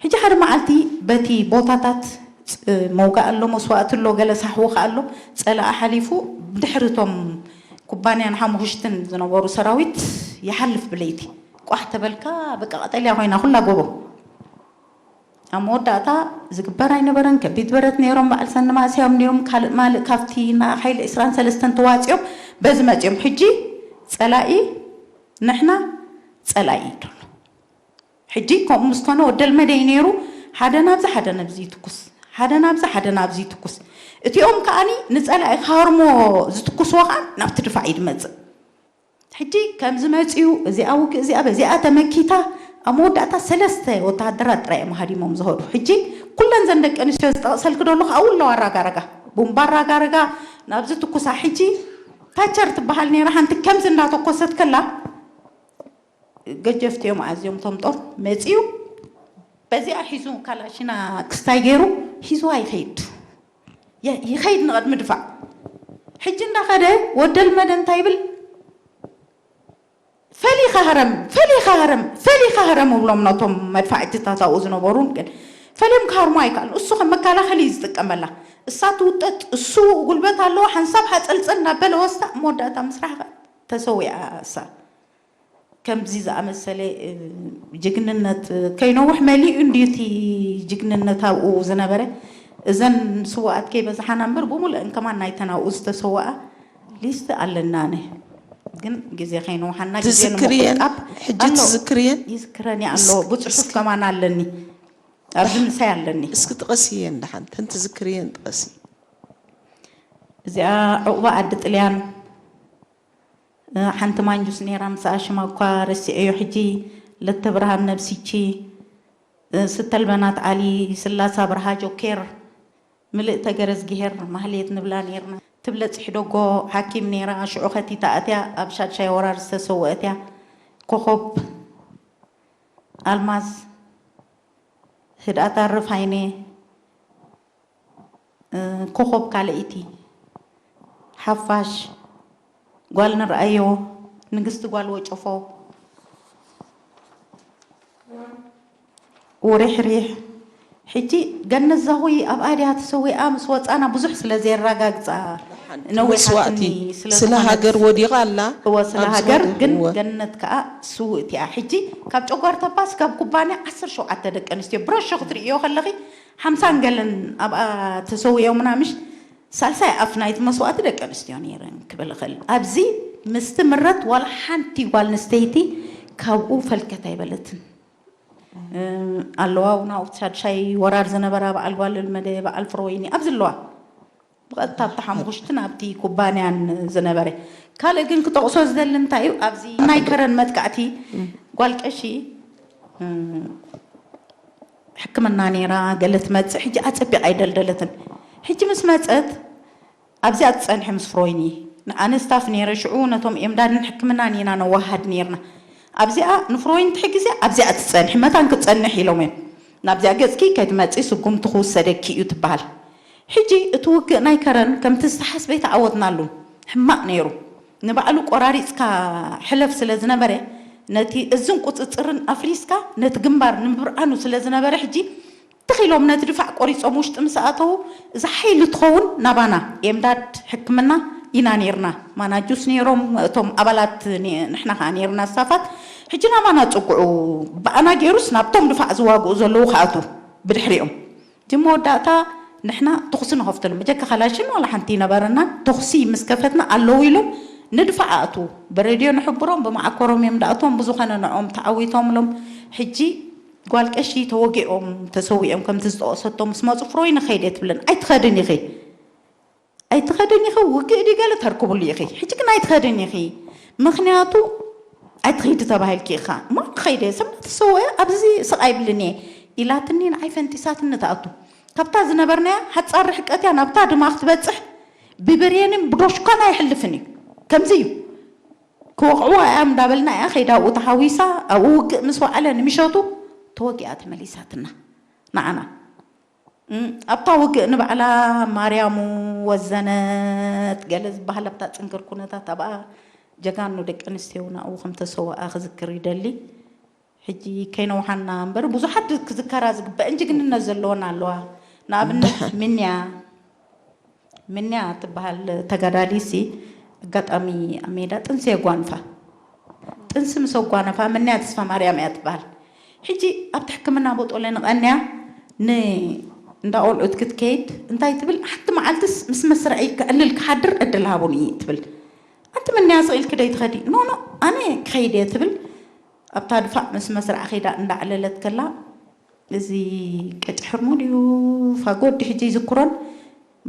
ሕጂ ሓደ መዓልቲ በቲ ቦታታት መውጋእ ኣሎ መስዋእቲ ኣሎ ገለ ሳሕውኻ ኣሎ ጸላኢ ሓሊፉ ብድሕሪ እቶም ኩባንያን ሓሙሽትን ዝነበሩ ሰራዊት ይሓልፍ ብለይቲ። ቋሕ ተበልካ በቃ ቀጠልያ ኮይና ኩላ ጎቦ። ኣብ መወዳእታ ዝግበር ኣይነበረን። ከቢድ በረት ነይሮም፣ በዓል ሰኒ ማእስያም ነይሮም። ካልእ ማልእ ካብቲ ና ሓይሊ ዕስራን ሰለስተን ተዋፂኦም በዚ መፂኦም። ሕጂ ፀላኢ ንሕና፣ ፀላኢ እዩ ዘሎ። ሕጂ ከምኡ ምስ ኮነ ወደል መደይ ነይሩ፣ ሓደ ናብዚ ሓደ ናብዚ ይትኩስ፣ ሓደ ናብዚ ሓደ ናብዚ ይትኩስ። እቲኦም ከኣኒ ንፀላኢ ክሃርሞ ዝትኩስዎ ከኣ ናብቲ ድፋዕ እዩ ዝመፅእ። ሕጂ ከምዚ መፅዩ፣ እዚኣ ውግእ፣ እዚኣ በዚኣ ተመኪታ፣ ኣብ መወዳእታ ሰለስተ ወተሃደራት ጥራይ እዮም ሃዲሞም ዝኸዱ። ሕጂ ኩለን ዘን ደቂ ኣንስትዮ ዝጠቕሰልክ ደሎ ከኣ ኣለዋ ኣራጋረጋ፣ ቡምባ ኣራጋረጋ ናብዚ ትኩሳ። ሕጂ ታቸር ትበሃል ነይራ፣ ሓንቲ ከምዚ እንዳተኮሰት ከላ ገጀፍቲ እዮም ኣዝዮም እቶም ጦር። መፅዩ በዚኣ ሒዙ ካላሽና ክስታይ ገይሩ ሒዝዋ ይኸይድ። የ- ይኸይድ ንቐድሚ ድፋዕ። ሕጂ እንዳኸደ ወደል መደ እንታይ ይብል? "ፈሊኻ ህረም፣ ፈሊኻ ህረም፣ ፈሊኻ ህረም" እብሎም ነቶም መድፋዕትታት ኣብኡ ዝነበሩ። ግን ፈሊዮም ክሃርሙ ኣይከኣሉን። እሱ ከም መከላኸሊ እዩ ዝጥቀመላ። እሳ ትውጠጥ፣ እሱ ጉልበት ኣለዎ። ሓንሳብ ሓፀልፀል እናበለ ወስዳ፣ መወዳእታ ምስራሕ ተሰዊኣ እሳ። ከምዚ ዝኣመሰለ እ፣ ጅግንነት ከይነውሕ መሊኡ እንድዩ እቲ ጅግንነት ኣብኡ ዝነበረ። እዘን ስዋኣት ከይበዝሓና እምበር፣ ብምሉአን ከማን ናይተን ኣብኡ ዝተሰወኣ ሊስት ኣለና። ኣነ ግን ግዜ ከይነውሓና፣ ግዜ ትዝክርየን? ንምቁጣብ። ሕጂ ኣሎ። ትዝክርየን? ይዝክረን እየ ኣሎ። እስኪ፣ ብፅሑፍ እስኪ። ከማን ኣለኒ፣ ኣብዚ ምሳይ ኣለኒ። እስኪ ጥቐስየን ደሓን፣ ተን ትዝክርየን ጥቐሲ። እዚኣ ዑቕባ ዓዲ ጥልያን፣ እ፣ ሓንቲ ማንጁስ ነይራ፣ ምስኣ ሽማ እኳ ረሲዐዮ ሕጂ። ለተብርሃም ነብሲቺ፣ እ፣ ስተልበናት ዓሊ፣ ስላሳ ብርሃ ጆኬር፣ ምልእተ ገረዝግሄር፣ ማህሌት ንብላ ነይርና። ትብለጽ ሕደጎ ሓኪም ነይራ፣ ሽዑ ከቲታ ኣትያ፣ ኣብ ሻድሻይ ወራር ዝተሰወአት እያ። ኮኾብ ኣልማዝ፣ ህድኣት ኣርፍ ሃይነ፣ እ፣ ኮኾብ ካልኣይቲ፣ ሓፋሽ፣ ጓል ንርኣዮ፣ ንግስቲ ጓል ወጨፎ፣ ውሪሕሪሕ። ሕጂ ገነት ዛኹይ ኣብኣ ድያ ተሰዊኣ? ምስ ወፃና ብዙሕ ስለ ዘየረጋግፃ፣ ነዊሓትኒ መስዋእቲ ስለ ስለ ዝኾነት። ሃገር ወዲቓ ኣላ። እወ፣ ስለ ኣብ ሃገር ዝኸደ፣ ግን እወ። ገነት ከዓ ስውእቲ እያ። ሕጂ ካብ ጨጓር ተባስ ካብ ኩባንያ ዓሰርተ ሸውዓተ ደቂ ኣንስትዮ ብረሾ ክትርእዮ ከለኺ ሓምሳን ገለን ኣብኣ ተሰዊኦምና ምሽ። ሳልሳይ ኣፍ ናይቲ መስዋእቲ ደቂ ኣንስትዮ ነይረን ክብል እኽእል። ኣብዚ ምስቲ ምረት ዋላ ሓንቲ ጓል ኣንስተይቲ ካብኡ ፈልከት ኣይበለትን። እም፣ ኣለዋ እውን ኣብቲ ሻድሻይ ወራር ዝነበራ በዓል ጓል ልመደ፣ በዓል ፍሮወይኒ ኣብዚ ኣለዋ። ብቐጥታ ኣብቲ ሓሙኽሽትን ኣብቲ ኩባንያን ዝነበረ። ካልእ ግን ክጠቕሶ ዝደሊ እንታይ እዩ፣ ኣብዚ ናይ ከረን መጥቃዕቲ ጓል ቀሺ፣ እም፣ ሕክምና ነይራ፣ ገለ ትመጽእ፣ ሕጂ ኣጸቢቓ ኣይደልደለትን። ሕጂ ምስ መጸት ኣብዚኣ ትጸንሒ ምስ ፍሮይኒ። ንኣነ ስታፍ ነይረ፣ ሽዑ ነቶም ኤምዳድን ሕክምናን ኢና ነዋሃድ ነይርና። ኣብዚኣ ንፍሮይኒ ትሕግዝያ፣ ኣብዚኣ ትጸንሒ፣ መታን ክትጸንሕ ኢሎም እዮም። ናብዚኣ ገጽኪ ከይትመጺ ስጉምቲ ክውሰደኪ እዩ ትበሃል። ሕጂ እቲ ውግእ ናይ ከረን ከምቲ ዝተሓስበ ኣይተዓወትናሉን። ሕማቕ ነይሩ። ንባዕሉ ቆራሪጽካ ሕለፍ ስለ ዝነበረ፣ ነቲ እዝን ቁጽጽርን ኣፍሪስካ ነቲ ግንባር ንምብርዓኑ ስለ ዝነበረ፣ ሕጂ ትኽ ኢሎም ነቲ ድፋዕ ቆሪጾም ውሽጢ ምስ ኣተዉ፣ እዛ ሓይሊ ትኸውን ናባና፣ ኤምዳድ ሕክምና ኢና ኔርና። ማናጁስ ኔሮም እቶም ኣባላት፣ ኒ-፣ ንሕና ኸኣ ኔርና ስታፋት። ሕጂ ናባና ጽግዑ፣ ብኣና ጌሩስ ናብቶም ድፋዕ ዝዋግኡ ዘለዉ ክኣትዉ ብድሕሪኦም። እቲ መወዳእታ ንሕና ተኹሲ ንኸፍተሎም፣ ብጀካ ካላሽን ዋላ ሓንቲ ይነበረና። ተኹሲ ምስ ከፈትና ኣለዉ ኢሎም ንድፋዕ ኣእትዉ። ብሬድዮ ንሕብሮም፣ ብመዓኮሮም እዮም ደኣትዎም፣ ብዝኾነ ንዕኦም ተዓዊቶምሎም። ሕጂ ጓል ቀሺ ተወጊኦም፣ ተሰዊኦም፣ ከምቲ ዝጠቐሰቶ ምስ መጹ፣ ፍሮይኒ ከይደ ትብለን። ኣይትኸድን ኢኺ፣ ኣይትኸድን ኢኺ፣ ውግእ ድዩ ገለ ተርክብሉ ኢኺ። ሕጂ ግን ኣይትኸድን ኢኺ፣ ምኽንያቱ ኣይትኸይዲ ተባሂልኪ ኢኻ። እሞ ክኸይደ፣ ሰብ እናተሰወአ ኣብዚ ስቕ ኣይብልን እየ ኢላትኒ፣ ንዓይ ፈንጢሳትኒ ትኣቱ። ካብታ ዝነበርናያ ሓጻር ርሕቀት እያ፣ ናብታ ድማ ክትበጽሕ ብብሬንን ብዶሽኳን ኣይሕልፍን እዩ። ከምዚ እዩ። ክወቕዕዋ እያ እንዳበልና እያ ከይዳ ኣብኡ ተሓዊሳ፣ ኣብኡ ውግእ ምስ ወዓለ ንምሸቱ ተወጊኣ ተመሊሳትና ንዓና። እም፣ ኣብታ ውግእ ንባዕላ ማርያሙ ወዘነት ገለ ዝበሃል ኣብታ ጽንክር ኩነታት ኣብኣ ጀጋኑ ደቂ ኣንስትዮ እውን ኣብኡ ከም ተሰውኣ ክዝክር ይደሊ። ሕጂ ከይነውሓና እምበር ብዙሓት ክዝከራ ዝግበአን ጅግንነት ዘለወን ኣለዋ። ንኣብነት ደሓን። ምንያ፣ ምንያ ትበሃል ተጋዳሊሲ ኣጋጣሚ ኣብ ሜዳ ጥንሲ የጓንፋ። ጥንሲ ምስ ኣጓነፋ፣ ምንያ ተስፋ ማርያም እያ ትበሃል። ሕጂ ኣብቲ ሕክምና ቦጦለ ንቐንያ ን-፣ እንዳ ቆልዑት ክትከይድ እንታይ ትብል? ሓንቲ መዓልትስ ምስ መስርዐይ ከዕልል ክሓድር ዕድል ሃቡኒ ትብል። ኣንቲ ምንያ ስቕ ኢልኪ ደይ ትኸዲ? ኖ፣ ኖ፣ ኣነ ክኸይድ እየ ትብል። ኣብታ ድፋዕ ምስ መስርዓ ከይዳ እንዳዕለለት ከላ፣ እዚ ቀጭ ሕርሞ ድዩ ፋጎ ድዩ ሕጂ ይዝክሮን፣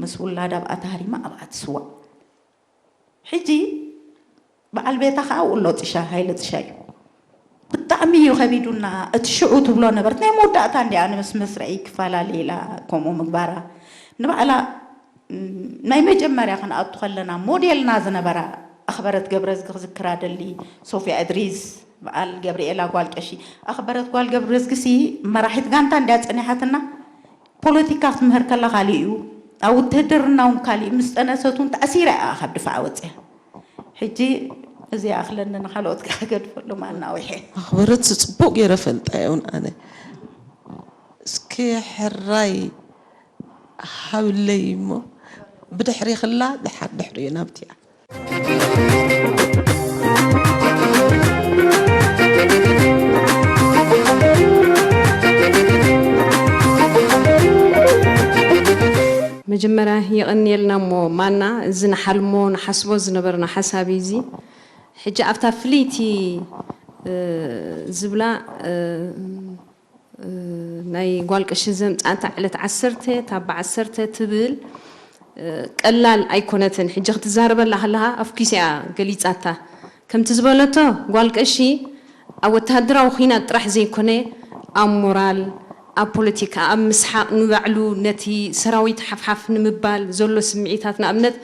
ምስ ውላዳ ኣብኣ ተሃሪማ ኣብኣ ትስዋእ። ሕጂ በዓል ቤታ ከኣ ኣብኡ ኣሎ ጥሻ፣ ሃይለ ጥሻ እዩ። ብጣዕሚ እዩ ከቢዱና። እቲ ሽዑ ትብሎ ነበርት ናይ መወዳእታ እንዲ ኣነ ምስ መስርዐይ ክፈላለ ኢላ ከምኡ ምግባራ ንባዕላ፣ ም፣ ናይ መጀመርያ ክንኣቱ ከለና ሞዴልና ዝነበራ ኣኽበረት ገብረዝጊ ክዝክራ ደሊ፣ ሶፊያ እድሪስ፣ በዓል ገብርኤላ ጓል ቀሺ። ኣኽበረት ጓል ገብረዝጊ ሲ መራሒት ጋንታ እንድያ ጸኒሓትና። ፖለቲካ ክትምህር ከላ ካሊእ እዩ፣ ኣብ ውትህድርና እውን ካሊእ፣ ምስ ጠነሰት እውን ተኣሲራ እያ ካብ ድፋዕ ወፅያ። ሕጂ እዚ ይኣኽለኒ፣ ንኻልኦት ክገድፈሎም ኣናዊሐ። ኣኽበረት ጽቡቕ ገይረ ፈልጣ እየ እውን ኣነ። እስኪ ሕራይ ሃብለይ እሞ ብድሕሪ ክላ ድሓር ድሕሪ እየ ናብቲኣ። መጀመርያ የቐንየልና እሞ ማና፣ እዚ ንሓልሞ ንሓስቦ ዝነበርና ሓሳብ እዩ። እዚ ሕጂ ኣብታ ፍልይቲ፣ እ፣ ዝብላ፣ እ፣ እ፣ ናይ ጓል ቀሺ ዘምጻእታ ዕለት ዓሰርተ ታባ ዓሰርተ ትብል፣ እ፣ ቀላል ኣይኮነትን። ሕጂ ክትዛረበላ ከለኻ ኣፍኪሳ እያ ገሊጻታ። ከምቲ ዝበለቶ ጓል ቀሺ ኣብ ወተሃደራዊ ኲናት ጥራሕ ዘይኮነ፣ ኣብ ሞራል፣ ኣብ ፖለቲካ፣ ኣብ ምስሓቕ፣ ንባዕሉ ነቲ ሰራዊት ሓፍሓፍ ንምባል ዘሎ ስምዒታት፣ ንኣብነት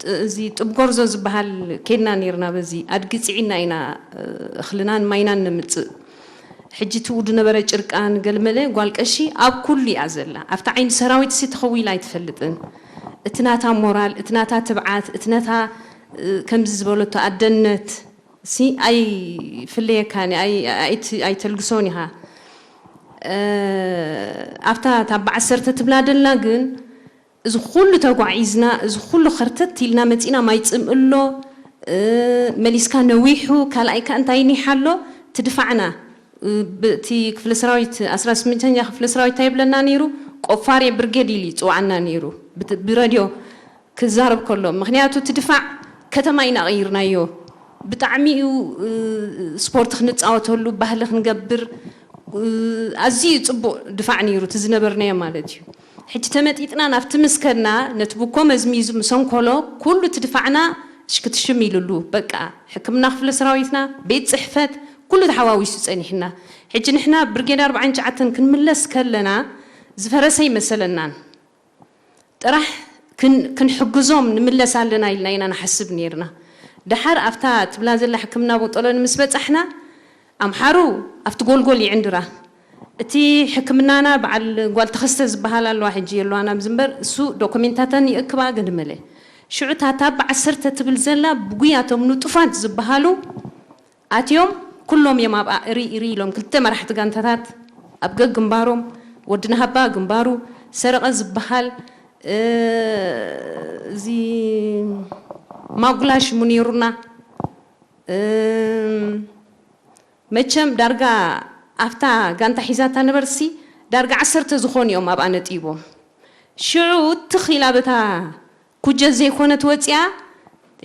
ጥ-፣ እዚ ጥብ ጎርዞ ዝበሃል ኬድና ኔርና፣ በዚ ኣድጊ ጽዒና ኢና፣ እ፣ እኽልናን ማይናን ነምጽእ። ሕጂ ትኡ ዝነበረ ጭርቃን ገልመለ ጓል ቀሺ ኣብ ኩሉ እያ ዘላ። ኣብታ ዓይኒ ሰራዊት ሲ ተኸዊላ ኣይትፈልጥን። እቲ ናታ ሞራል፣ እቲ ናታ ትብዓት፣ እቲ ነታ፣ እ፣ ከምዚ ዝበለቶ ኣደነት ሲ ኣይፍለየካን፣ ኣይ-፣ ኣይት-፣ ኣይተልግሶን ኢኻ። እ፣ ኣብታ ታባ ዓሰርተ ትብላ ደላ ግን፣ እዚ ኩሉ ተጓዒዝና፣ እዚ ኩሉ ኸርተት ኢልና መጺና፣ ማይ ጽምእ ኣሎ፣ እ፣ መሊስካ ነዊሑ፣ ካልኣይ ከኣ እንታይ ኒሕ ኣሎ፣ ትድፋዕና፣ እ፣ ብ-፣ እቲ ክፍለ ሰራዊት፣ ዓሰርተ ስምንተኛ ክፍለ ሰራዊት እንታይ ይብለና ነይሩ? ቆፋሬ ብርጌድ ኢሉ ይጽውዓና ነይሩ። ብት-፣ ብረድዮ ክዛረብ ከሎ፣ ምኽንያቱ እቲ ድፋዕ ከተማ ኢና ቀይርናዮ። ብጣዕሚ እዩ፣ እ፣ ስፖርት ክንጻወተሉ፣ ባህሊ ክንገብር፣ እ፣ ኣዝዩ ጽቡቕ ድፋዕ ነይሩ እቲ ዝነበርናዮ ማለት እዩ። ሕጂ ተመጢጥና ናብቲ ምስ ከድና፣ ነቲ ብኮ መዝሚዙ ምስ ኣንኮሎ፣ ኩሉ እቲ ድፋዕና ሽክትሽም ኢሉሉ። በቃ፣ ሕክምና ክፍለ ሰራዊትና፣ ቤት ጽሕፈት፣ ኩሉ ተሓዋዊሱ ጸኒሕና። ሕጂ ንሕና ብርጌድ ኣርብዓን ትሽዓተን ክንምለስ ከለና፣ ዝፈረሰ ይመሰለናን። ጥራሕ ክን-፣ ክንሕግዞም ንምለስ ኣለና ኢልና ኢና ንሓስብ ነይርና። ደሓር ኣብታ ትብላ ዘላ ሕክምና ቦጦሎኒ ምስ በጻሕና፣ ኣምሓሩ ኣብቲ ጎልጎል ይዕንድራ። እቲ ሕክምናና በዓል ጓል ተኸስተ ዝበሃል ኣለዋ፣ ሕጂ የለዋን ኣብዚ እምበር፣ እሱ ዶኩሜንታተን ይእክባ ገለ መለ። ሽዑ እታ ታባ ዓሰርተ ትብል ዘላ ብጉያ እቶም ንጡፋት ዝበሃሉ ኣትዮም ኩሎም እዮም ኣብኣ እሪ እሪ ኢሎም ክልተ መራሕቲ ጋንታታት ኣብ ገግንባሮም፣ ወዲ ናሃባ ግንባሩ፣ ሰረቐ ዝበሃል፣ እ፣ እዚ ማጉላ ሽሙ ነይሩና። እ፣ መቸም ዳርጋ ኣብታ ጋንታ ሒዛታ ነበርሲ ዳርጋ ዓሰርተ ዝኾኑ እዮም ኣብኣ ነጢቦም። ሽዑ ትኽ ኢላ በታ ኩጀት ዘይኮነት ወጺኣ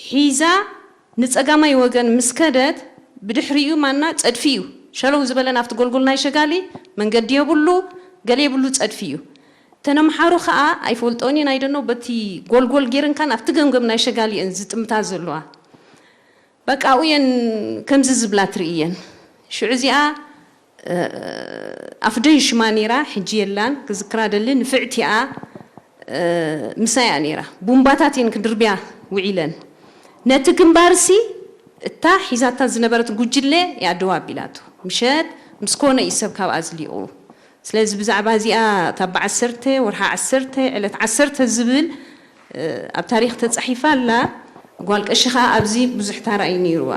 ሒዛ ንጸጋማይ ወገን ምስ ከደት፣ ብድሕሪኡ ማና ጸድፊ እዩ። ሸለው ዝበለ ናብቲ ጎልጎል ናይ ሸጋሊ መንገዲ የብሉ፣ ገለ የብሉ፣ ጸድፊ እዩ። እተን ኣምሓሩ ኸኣ ኣይፈልጦን እየን፣ ኣይደኖ፣ በቲ ጎልጎል ጌርንካን ኣብቲ ገምገም ናይ ሸጋሊ እየን ዝጥምታ ዘለዋ። በቃ ኣብኡ እየን ከምዚ ዝብላ ትርኢ እየን። ሽዑ እዚኣ፣ እ፣ ኣፍደዩ ሽማ ነይራ፣ ሕጂ የላን፣ ክዝክራ ደሊ፣ ንፍዕቲ እያ፣ እ፣ ምሳይ እያ ነይራ። ቡምባታት እየን ክድርብያ ውዒለን። ነቲ ግንባርሲ እታ ሒዛታ ዝነበረት ጉጅለ እያ ደው ኣቢላቶ። ምሸት ምስ ኮነ እዩ ሰብ ካብኣ ዝሊቑ። ስለዚ ብዛዕባ እዚኣ እታ ብዓሰርተ ወርሒ ዓሰርተ ዕለት ዓሰርተ ዝብል፣ እ፣ ኣብ ታሪኽ ተጻሒፋ ኣላ። ጓል ቀሺ ኸኣ ኣብዚ ብዙሕ ታራ እዩ ነይርዋ።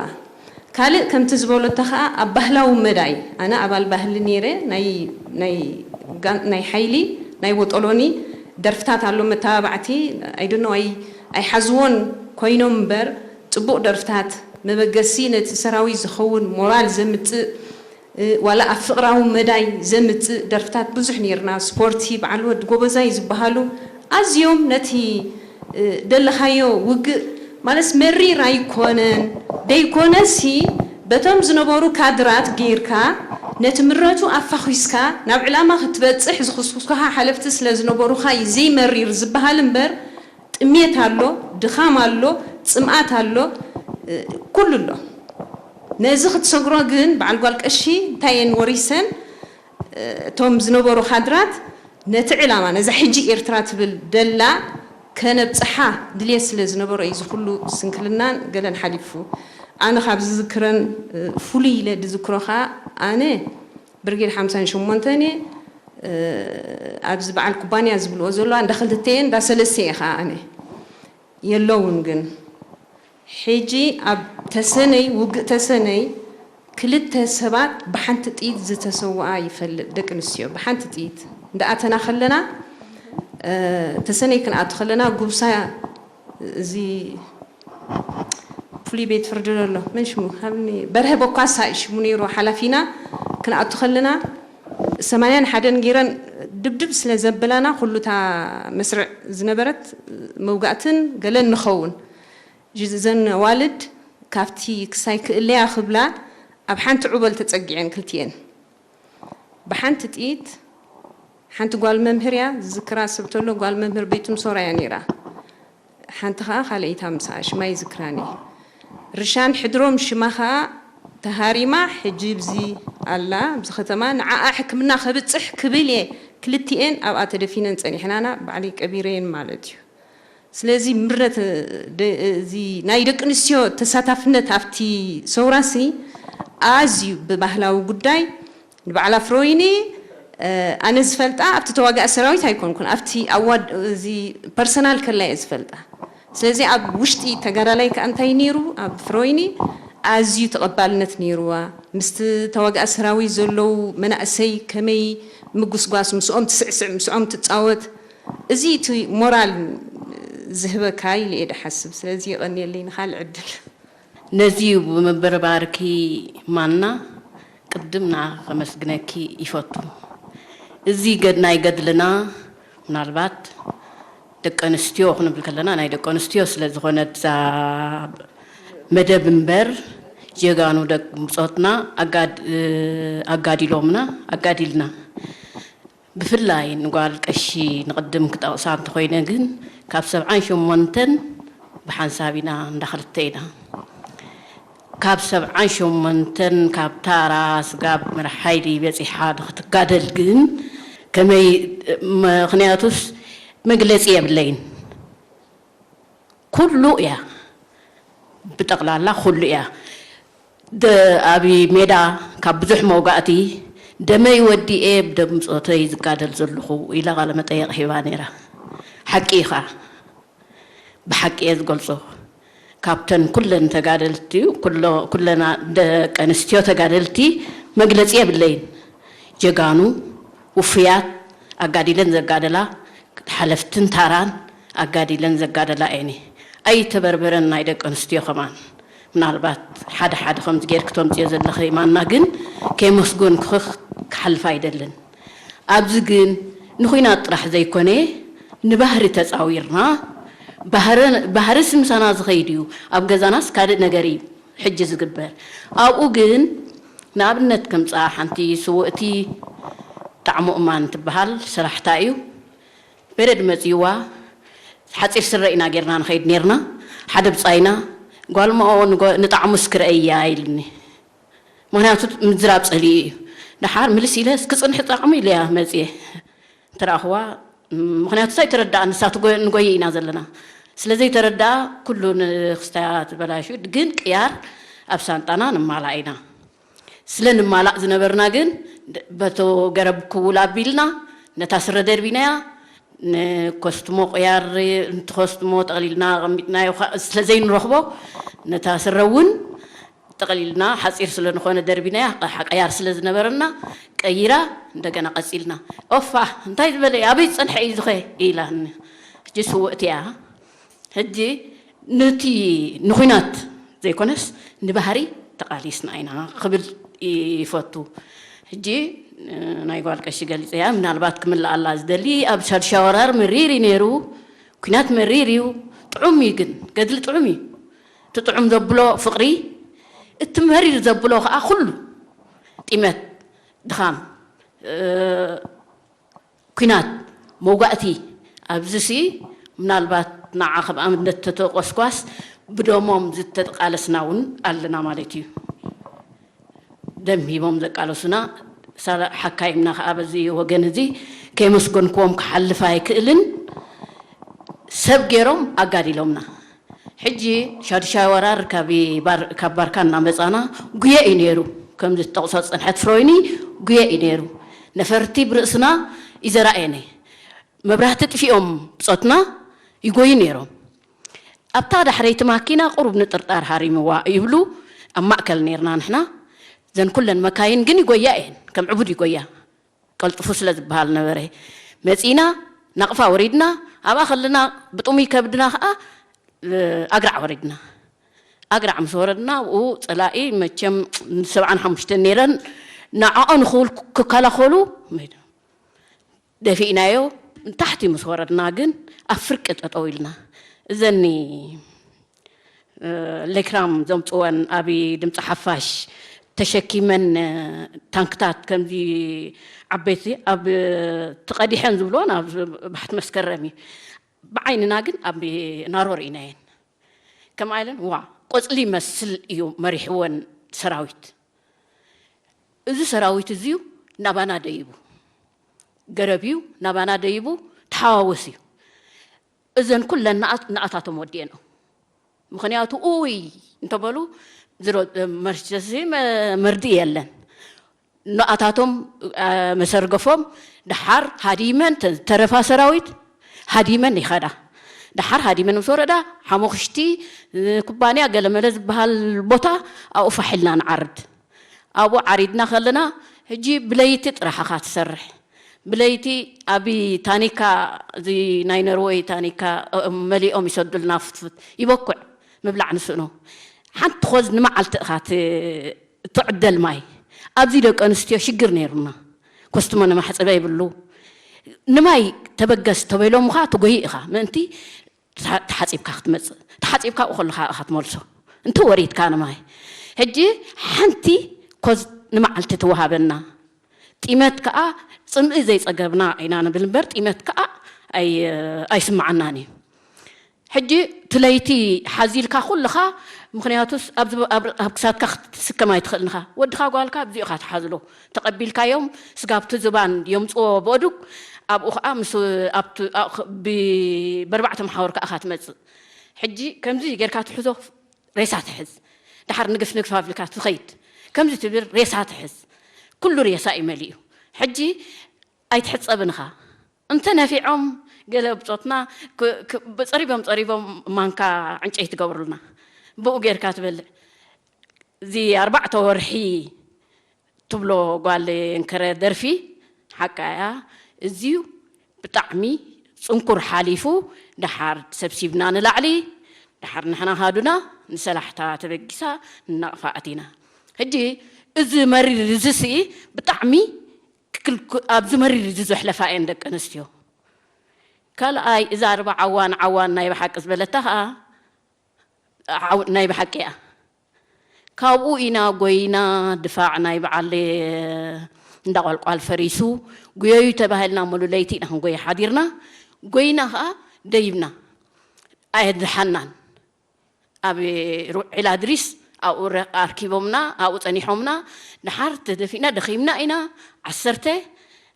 ካልእ ከምቲ ዝበለቶ ኸኣ ኣብ ባህላዊ መዳይ፣ ኣነ ኣባል ባህሊ ነይረ፣ ናይ፣ ናይ ጋን-፣ ናይ ሓይሊ፣ ናይ ቦጦሎኒ ደርፍታት ኣሎ መተባባዕቲ፣ I don't know፣ ኣይ-፣ ኣይሓዝዎን ኮይኖም እምበር ጽቡቕ ደርፍታት መበገሲ ነቲ ሰራዊት ዝኸውን ሞራል ዘምጽእ፣ እ፣ ዋላ ኣብ ፍቕራዊ መዳይ ዘምጽእ ደርፍታት ብዙሕ ነይርና። ስፖርቲ፣ በዓል ወዲ ጎበዛይ ዝበሃሉ ኣዝዮም ነቲ፣ እ፣ ደለኻዮ ውግእ፣ ማለት መሪር ኣይኮነን፣ ደይኮነሲ በቶም ዝነበሩ ካድራት ጌርካ ነቲ ምረቱ ኣፋኹስካ ናብ ዕላማ ክትበጽሕ ዝኹስኩስካ ሓለፍቲ ስለ ዝነበሩኻ እዩ ዘይመሪር ዝበሃል እምበር፣ ጥሜት ኣሎ፣ ድኻም ኣሎ፣ ጽምኣት ኣሎ፣ እ፣ ኩሉ ኣሎ። ነዚ ክትሰግሮ ግን በዓል ጓል ቀሺ እንታይ እየን ወሪሰን? እ፣ እቶም ዝነበሩ ካድራት ነቲ ዕላማ፣ ነዛ ሕጂ ኤርትራ ትብል ደላ ከነብጽሓ ድልየት ስለ ዝነበሮ እዩ እዚ ኩሉ ስንክልናን ገለን ሓሊፉ። ኣነ ካብ ዝዝክረን፣ እ፣ ፍሉይ ኢለ ዝዝክሮ ኸኣ ኣነ ብርጌድ ሓምሳን ሸሞንተን እየ። እ፣ ኣብዚ በዓል ኩባንያ ዝብልዎ ዘለዋ እንዳ ክልተ እየን፣ እንዳ ሰለስተ እየ ኸኣ ኣነ። የለውን ግን። ሕጂ ኣብ ተሰነይ፣ ውግእ ተሰነይ፣ ክልተ ሰባት ብሓንቲ ጥይት ዝተሰውኣ ይፈልጥ፣ ደቂ ኣንስትዮ። ብሓንቲ ጥይት እንዳኣተና ከለና፣ እ፣ ተሰነይ ክንኣቱ ከለና፣ ጉብሳ፣ እዚ ፍሉይ ቤት ፍርዲ ዘሎ፣ መን ሽሙ? ሃብኒ፣ በርሀ በኳሳ እዩ ሽሙ ነይሩ፣ ሓላፊና። ክንኣቱ ከለና፣ ሰማንያን ሓደን ገይረን ድብድብ ስለ ዘበላና፣ ኩሉ እታ መስርዕ ዝነበረት መውጋእትን ገለን ንኸውን። እዘን ኣዋልድ ካብቲ ክሳይ ክእለያ ክብላ ኣብ ሓንቲ ዑበል ተጸጊዐን ክልቲኤን። ብሓንቲ ጥይት፣ ሓንቲ ጓል መምህር እያ፣ ዝዝክራ ሰብ ተሎ ጓል መምህር ቤት ምሶራ እያ ነይራ። ሓንቲ ኸኣ ካልኣይታ ምስኣ ሽማ ይዝክራኒ። ርሻን ሕድሮም ሽማ ኸኣ ተሃሪማ፣ ሕጂ ብዚ ኣላ፣ ብዚ ከተማ። ንዓኣ ሕክምና ከብጽሕ ክብል እየ ክልቲኤን ኣብኣ ተደፊነን ጸኒሕናና፣ ባዕለይ ቀቢረየን ማለት እዩ። ስለዚ ምረት፣ ደ-፣ እዚ ናይ ደቂ ኣንስትዮ ተሳታፍነት ኣብቲ ሰውራሲ ኣዝዩ ብባህላዊ ጉዳይ ንባዕላ ፍሮይኒ፣ እ፣ ኣነ ዝፈልጣ ኣብቲ ተዋጋኢ ሰራዊት ኣይኮንኩን፣ ኣብቲ ኣዋድ-፣ እዚ ፐርሰናል ከላ እየ ዝፈልጣ። ስለዚ ኣብ ውሽጢ ተጋዳላይ ከኣ እንታይ ነይሩ? ኣብ ፍሮይኒ ኣዝዩ ተቐባልነት ነይርዋ። ምስቲ ተዋጋኢ ሰራዊት ዘለዉ መናእሰይ ከመይ ምጉስጓስ፣ ምስኦም ትስዕስዕ፣ ምስኦም ትጻወት፣ እዚ እቲ ሞራል ዝህበካ ኢለ እየ ድሓስብ። ስለዚ የቐንየለይ ንኻልእ ዕድል። ነዚ ብምብርባርኪ ማና ቅድም ንዓኺ ከመስግነኪ ይፈቱ። እዚ ገድ-፣ ናይ ገድልና ምናልባት ደቂ ኣንስትዮ ክንብል ከለና ናይ ደቂ ኣንስትዮ ስለ ዝኾነት እዛ መደብ እምበር ጀጋኑ ደቂ ብጾትና ኣጋድ-፣ ኣጋዲሎምና፣ ኣጋዲልና። ብፍላይ ንጓል ቀሺ ንቕድም ክጠቕሳ እንተኾይነ ግን ካብ ሰብዓን ሸሞንተን ብሓንሳብ ኢና እንዳ ክልተ ኢና። ካብ ሰብዓን ሸሞንተን ካብ ታራ ስጋብ መራሕ ሓይሊ በጺሓ ንኽትጋደል ግን ከመይ፣ ምኽንያቱስ መግለጺ የብለይን። ኩሉ እያ፣ ብጠቕላላ ኩሉ እያ። ደ-፣ ኣብ ሜዳ ካብ ብዙሕ መውጋእቲ ደመይ ወዲኤ ብደም ጾተይ ዝጋደል ዘለኹ ኢላ ቃለ መጠየቕ ሂባ ነይራ። ሓቂ እዩ ኸዓ፣ ብሓቂ እየ ዝገልጾ። ካብተን ኩለን ተጋደልቲ፣ ኩሎ-፣ ኩለና ደቂ ኣንስትዮ ተጋደልቲ መግለጺ የብለይን። ጀጋኑ፣ ውፉያት፣ ኣጋዲለን ዘጋደላ፣ ሓለፍትን ታራን ኣጋዲለን ዘጋደላ እየን። ኣይተበርበረን ናይ ደቂ ኣንስትዮ ከማን። ምናልባት ሓደ ሓደ ከምዚ ጌርኪ ተምጽዮ ዘለኺ ማና ግን ከየመስገንኩኺ ክሓልፍ ኣይደልን። ኣብዚ ግን ንኹናት ጥራሕ ዘይኮነ ንባህሪ ተጻዊርና፣ ባህረ-፣ ባህርስ ምሳና ዝኸይድ እዩ። ኣብ ገዛናስ ካልእ ነገር እዩ ሕጂ ዝግበር። ኣብኡ ግን ንኣብነት ከምጽኣ ሓንቲ ስውእቲ ጣዕሙ እማን ትበሃል ሰራሕታ እዩ። በረድ መጺዋ ሓጺር ስረ ኢና ጌርና ንኸይድ ኔርና። ሓደ ብጻይና ጓል ማኦ ንጎ-፣ ንጣዕሙስ ክርእያ ኢልኒ። ምኽንያቱ ምዝራብ ጸሊኡ እዩ። ደሓር ምልስ ኢለ እስኪ ጽንሒ ጣዕሙ ኢለያ መጽየ። ተረኣኽዋ፣ ምኽንያቱ ሳይተረድኣ ንሳ ትጎ-፣ ንጎይ ኢና ዘለና። ስለ ዘይተረድኣ ኩሉ ንክስታያ ትበላሹ፣ ግን ቅያር ኣብ ሳንጣና ንማላእ ኢና። ስለ ንማላእ ዝነበርና ግን ድ-፣ በቶ ገረብ ክውል ኣቢልና ነታ ስረ ደርቢናያ፣ ንኮስትሞ ቅያር፣ ንትኮስትሞ ጠቕሊልና ኣቐሚጥናዮ፣ ኸ-፣ ስለ ዘይንረኽቦ ነታ ስረ እውን ጠቕሊልና ሓጺር ስለ ዝኾነ ደርቢናያ፣ ቐ-፣ ቀያር ስለ ዝነበረና ቀይራ እንደገና ቀጺልና። ኦፋ፣ እንታይ ዝበለ፣ ኣበይ ዝጸንሐ እዩ ዝኸ? ኢላኒ። ሕጂ ስውእቲ እያ። ሕጂ ነቲ ንኹናት ዘይኮነስ ንባህሪ ተቓሊስና ኢና ክብል ይፈቱ። ሕጂ ናይ ጓል ቀሺ ገሊፀያ፣ ምናልባት ክምልኣላ ዝደሊ፣ ኣብ ሻድሻይ ወራር መሪር እዩ ነይሩ፣ ኩናት መሪር እዩ። ጥዑም እዩ ግን፣ ገድሊ ጥዑም እዩ። እቲ ጥዑም ዘብሎ ፍቕሪ፣ እቲ መሪር ዘብሎ ከዓ ኩሉ ጢመት፣ ድኻም፣ ኩናት፣ መውጋእቲ። ኣብዚሲ ምናልባት ንዓ ከም ኣብነት ተተቆስኳስ፣ ብደሞም ዝተቃለስና እውን ኣለና ማለት እዩ። ደም ሂቦም ዘቃለሱና ሳላ ሓካይምና ከዓ በዚ ወገን እዚ ከየመስገንክዎም ክሓልፍ ኣይክእልን። ሰብ ገይሮም ኣጋዲሎምና። ሕጂ ሻዱሻይ ወራር ካብ ባር-፣ ካብ ባርካ እናመፃና ጉየ እዩ ነይሩ። ከምዚ ትጠቕሶ ዝፀንሐት ፍሮይኒ ጉየ እዩ ነይሩ። ነፈርቲ ብርእስና እዩ ዘራእየነ። መብራህቲ ጥፊኦም ብፆትና ይጎዩ ነይሮም። ኣብታ ዳሕረይቲ ማኪና ቁሩብ ንጥርጣር ሃሪምዋ ይብሉ። ኣብ ማእከል ነይርና ንሕና። ዘን ኩለን መካይን ግን ይጎያ እየን፣ ከም ዕቡድ ይጎያ። ቀልጥፉ ስለ ዝበሃል ነበረ። መጺና ናቕፋ ወሪድና፣ ኣብኣ ከለና ብጥሙይ ከብድና ኸኣ፣ እ፣ ኣግራዕ ወሪድና። ኣግራዕ ምስ ወረድና፣ ኣብኡ ጸላኢ መቸም ሰብዓን ሓሙሽተን ነይረን፣ ንዕኦ ንኽውል ክከላኸሉ ደፊእናዮ። ታሕቲ ምስ ወረድና ግን ኣብ ፍርቂ ጠጠው ኢልና። እዘኒ፣ እ፣ ሌክራም ዘምፅወን ኣብ ድምፂ ሓፋሽ ተሸኪመን፣ እ፣ ታንክታት ከምዚ ዓበይቲ ኣብ ተቐዲሐን ዝብልወን ኣብ ባሕቲ መስከረም እዩ። ብዓይንና ግን ኣብ ናሮ ርኢናየን። ከምኣ ኢለን፣ ዋ፣ ቆፅሊ ይመስል እዩ መሪሕወን ሰራዊት። እዚ ሰራዊት እዚዩ ናባና ደይቡ፣ ገረብ እዩ ናባና ደይቡ፣ ተሓዋወስ እዩ። እዘን ኩለን ንኣት-፣ ንኣታቶም ወዲአን። ምኽንያቱ፣ ኡይ እንተበሉ፣ ዝሮ-፣ መርቸሲ መ-፣ መርድእ የለን። ንኣታቶም፣ አ፣ መሰርገፎም፣ ደሓር ሃዲመን፣ ተ-፣ ተረፋ ሰራዊት ሃዲመን ይኸዳ። ደሓር ሃዲመን ምስ ወረዳ፣ ሓሞኽሽቲ፣ እ፣ ኩባንያ ገለመለ ዝበሃል ቦታ ኣብኡ ፋሕ ኢልና ንዓርድ። ኣብኡ ዓሪድና ከለና፣ ሕጂ ብለይቲ ጥራሕ ኢኻ ትሰርሕ። ብለይቲ ኣብ ታኒካ፣ እዚ ናይ ነርወይ ታኒካ፣ እ፣ መሊኦም ይሰዱልና ፍትፍት። ይበኩዕ ምብላዕ ንስእኖ። ሓንቲ ኾዝ ንመዓልቲ ኢኻ ት-፣ ትዕደል ማይ። ኣብዚ ደቂ ኣንስትዮ ሽግር ነይሩና። ኮስትሞ ንማሕፀበ ይብሉ። ንማይ ተበገስ ተበይሎምኻ ትጎይ ኢኻ። ምእንቲ ተሓ-፣ ተሓፂብካ ክትመፅእ። ተሓፂብካ ኣብኡ ከለኻ ኢኻ ትመልሶ። እንተ ወሪድካ ንማይ። ሕጂ ሓንቲ ኮዝ ንመዓልቲ ትወሃበና። ጢመት ከኣ ጽምኢ ዘይጸገብና ኢና ንብል እምበር፣ ጢመት ከኣ ኣይ-፣ ኣይስምዓናን እዩ። ሕጂ እቲ ለይቲ ሓዚልካ ኩልኻ፣ ምኽንያቱስ ኣብ ዝብ-፣ ኣብ ር-፣ ኣብ ክሳድካ ክትስከም ኣይትኽእልን ኢኻ። ወድኻ ጓልካ ኣብዚኡ ኢኻ ትሓዝሎ። ተቐቢልካዮም፣ ስጋብቲ ዝባን የምጽዎ በዱግ፣ ኣብኡ ኸኣ ምስ፣ ኣብቲ፣ ኣ-፣ ኽ-፣ ብ-፣ በርባዕተ መሓወር ከኣ ኢኻ ትመጽእ። ሕጂ ከምዚ ጌርካ ትሕዞ፣ ሬሳ ትሕዝ። ደሓር ንግፍ ንግፍ ኣቢልካ ትኸይድ። ከምዚ ትብል ሬሳ ትሕዝ። ኩሉ ሬሳ እዩ መሊኡ። ሕጂ ኣይትሕጸብን ኢኻ። እንተ ነፊዖም ገለ ብጾትና ክ-፣ ክ-፣ ብ-፣ ጸሪቦም ጸሪቦም ማንካ ዕንጨይቲ ይገብሩልና። ብኡ ጌርካ ትበልዕ። እዚ ኣርባዕተ ወርሒ ትብሎ ጓል እንከረ ደርፊ ሓቃ እያ። እዚዩ ብጣዕሚ ጽንኩር ሓሊፉ፣ ደሓር ሰብሲብና ንላዕሊ፣ ደሓር ንሕና ሃዱና፣ ንሰላሕታ ተበጊሳ፣ ንናቕፋ ኣቲና። ሕጂ እዚ መሪር እዚ ስኢ ብጣዕሚ ክክል-፣ ኣብዚ መሪር እዚ ዘሕለፋ እየን ደቂ ኣንስትዮ። ካልኣይ፣ እዛ ኣርባ ዓዋን ዓዋን ናይ ብሓቂ ዝበለታ ኸኣ፣ ዓው-፣ ናይ ብሓቂ እያ። ካብኡ ኢና ጎይና፣ ድፋዕ ናይ በዓል እንዳ ቋልቋል ፈሪሱ፣ ጉየዩ ተባሂልና፣ ሙሉ ለይቲ ኢና ክንጎይ ሓዲርና። ጎይና ኸኣ ደይብና፣ ኣየድሓናን። ኣብ ሩ-፣ ዒላ ድሪስ ኣብኡ ረ-፣ ኣርኪቦምና፣ ኣብኡ ጸኒሖምና። ደሓር ተደፊእና፣ ደኺምና ኢና። ዓሰርተ፣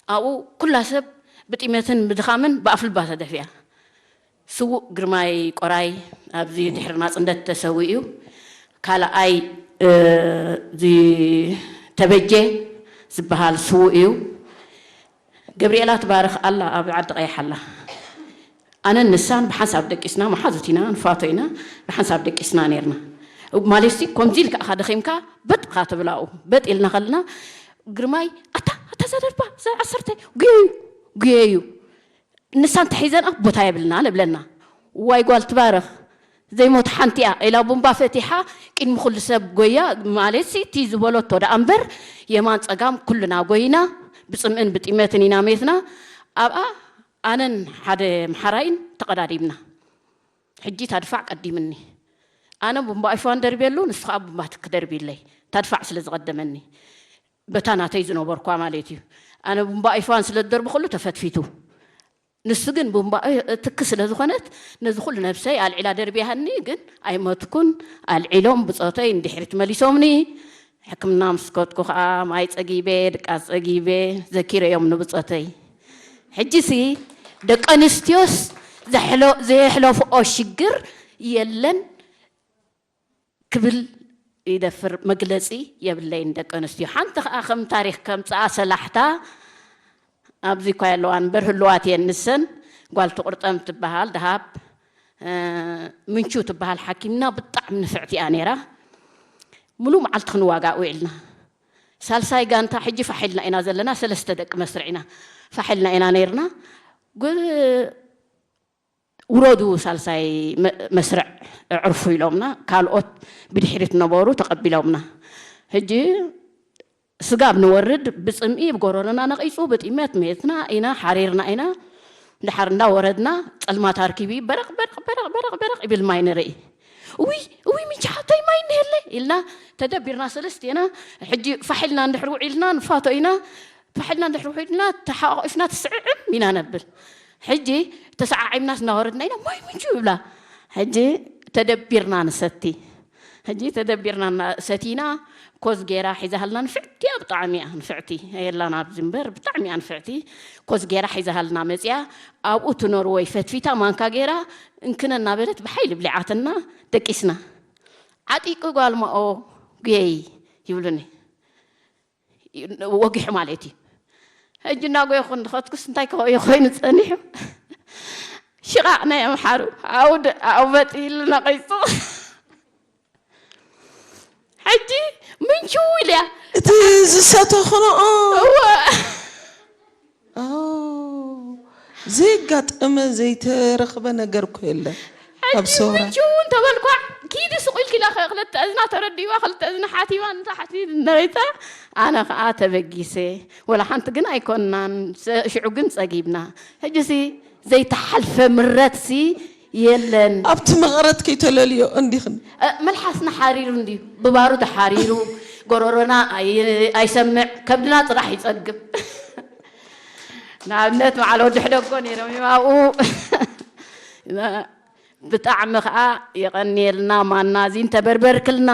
ኣብኡ ኩላ ሰብ ብጢመትን ብድኻምን ብኣፍልባ ተደፊኣ። ስዉእ ግርማይ ቆራይ ኣብዚ ድሕሪ ናጽነት ተሰዊኡ። ካልኣይ፣ እ፣ እዚ ተበጀ ዝበሃል ስዉእ እዩ። ገብርኤላ ትባረኽ ኣላ፣ ኣብ ዓዲ ቀይሕ ኣላ። ኣነን ንሳን ብሓንሳብ ደቂስና፣ መሓዙት ኢና፣ ንፋቶ ኢና፣ ብሓንሳብ ደቂስና ነይርና። ማለትሲ፣ ከምዚ ኢልካ ኢኻ ደኺምካ፣ በጥ ኢኻ ትብል ኣብኡ። በጥ ኢልና ከለና፣ ግርማይ፣ ኣታ፣ ኣታ እዛ ደርባ፣ እዛ ዓሰርተ፣ ጉየዩ፣ ጉየዩ። ንሳን ተሒዘን ኣብ ቦታ የብልና ንብለና። ዋይ ጓል ትባረኽ፣ ዘይሞት ሓንቲ እያ ኢላ ቡምባ ፈቲሓ ቅድሚ ኩሉ ሰብ ጎያ። ማለት ሲ እቲ ዝበለቶ ደኣ እምበር የማን ጸጋም ኩልና ጎይና፣ ብጽምእን ብጢመትን ኢና ሜትና። ኣብኣ ኣነን ሓደ ምሓራይን ተቐዳዲምና። ሕጂ ታድፋዕ ቀዲምኒ። ኣነ ቡምባ ኣይፋን ደርብየሉ፣ ንሱ ከዓ ቡምባ ትክ ደርብይለይ፣ ታድፋዕ ስለ ዝቐደመኒ፣ በታ ናተይ ዝነበርኳ ማለት እዩ። ኣነ ቡምባ ኣይፋን ስለ ዝደርቢ ኩሉ ተፈትፊቱ። ንሱ ግን ቡምባ ትክ ስለ ዝኾነት፣ ነዚ ኩሉ ነብሰይ ኣልዒላ ደርብያሃኒ። ግን ኣይመትኩን። ኣልዒሎም ብጾተይ ንድሕሪት መሊሶምኒ። ሕክምና ምስ ከድኩ ኸዓ ማይ ጸጊበ፣ ድቃስ ጸጊበ፣ ዘኪረዮም ንብጾተይ። ሕጂሲ ደቂ ኣንስትዮስ ዘሕሎ-፣ ዘየሕለፍኦ ሽግር የለን ክብል ይደፍር፣ መግለጺ የብለይን። ደቂ ኣንስትዮ ሓንቲ ኸዓ ከም ታሪኽ ከምጽኣ ሰላሕታ ኣብዚ እኳ የለዋን እምበር ህልዋት እየን። ንሰን ጓል ትቑርጠም ትበሃል፣ ደሃብ፣ እ፣ ምንቹ ትበሃል ሓኪምና ብጣዕሚ ንፍዕቲ እያ ነይራ። ሙሉ መዓልቲ ክንዋጋእ ውዒልና። ሳልሳይ ጋንታ ሕጂ ፋሕ ኢልና ኢና ዘለና፣ ሰለስተ ደቂ መስርዕ ኢና። ፋሕ ኢልና ኢና ነይርና። ግ-፣ ውረዱ ሳልሳይ መ-፣ መስርዕ ዕርፉ ኢሎምና፣ ካልኦት ብድሕሪት ነበሩ ተቐቢሎምና። ሕጂ ስጋብ ንወርድ ብጽምኢ ብጎረሮና ነቒጹ፣ ብጢመት ሜትና ኢና፣ ሓሪርና ኢና። ድሓር እንዳወረድና ጸልማት ኣርኪቡ በረቕ፣ በረቕ፣ በረቕ፣ በረቕ፣ በረቕ ይብል ማይ ንርኢ። "እውይ፣ እውይ፣ ምንቺ ሓብተይ ማይ እኒሀለ" ኢልና ተደቢርና ሰለስቴና። ሕጂ ፋሕ ኢልና እንድሕር ውዒልና ንፋቶ ኢና። ፋሕ ኢልና እንድሕር ውዒልና ተሓቋቒፍና ትስዕዕም ኢና ነብል። ሕጂ ተሰዓዒምናስ እናወረድና ኢና፣ "ማይ ምንቹ" ይብላ። ሕጂ ተደቢርና ንሰቲ። ሕጂ ተደቢርና እና-፣ ሰቲና፣ ኮዝ ጌራ ሒዛሃልና፣ ንፍዕቲ እያ፣ ብጣዕሚ እያ ንፍዕቲ። የላን ኣብዚ እምበር፣ ብጣዕሚ እያ ንፍዕቲ። ኮዝ ጌራ ሒዛሃልና መፂኣ፣ ኣብኡ ትኖርወይ ፈትፊታ ማንካ ጌራ፣ እንክነ እናበለት ብሓይሊ ብሊዓትና፣ ደቂስና። "ዓጢቂ ጓልማኦ ጉየይ" ይብሉኒ። ወጊሑ ማለት እዩ። ሕጂ እናጎየኹ እንድኸድኩስ እንታይ ክኸውዮ ኮይኑ ጸኒሑ? ሽቓቕ ናይ ኣምሓሩ፣ ኣብኡ ደ-፣ ኣብኡ በጥ ኢሉ ነቒጹ። ሕጂ ምንቹ ኢልያ። እቲ ዝሰተ ኾኖ፣ ኦ። እወ። ኦ፣ ዘይጋጠመ ዘይተረኽበ ነገር እኮ የለን። ሕጂ ኣብ ሰውራ። ምንቹ እውን ተበልኳ፣ ኪዲ ስቕ ኢልኪ ኢላ፣ ክልተ እዝና ተረዲእዋ፣ ክልተ እዝና ሓቲባ፣ ንታ ሓቲ ነሪታ፣ ኣነ ኸዓ ተበጊሰ። ወላ ሓንቲ ግን ኣይኮንናን፣ ሰ-፣ ሽዑ ግን ጸጊብና። ሕጂሲ ዘይተሓልፈ ምረትሲ የለን። ኣብቲ መቐረት ከይተለልዮ እንዲኽን። እ፣ መልሓስና ሓሪሩ እንድዩ፣ ብባሩ ተሓሪሩ፣ ጎረሮና ኣይ-፣ ኣይሰምዕ፣ ከብድና ጥራሕ ይጸግብ። ንኣብነት በዓል ወዲ ሕደጎ ነይሮም እዮም ኣብኡ። ብጣዕሚ ኸዓ የቐንየልና ማና፣ እዚ እንተበርበርክልና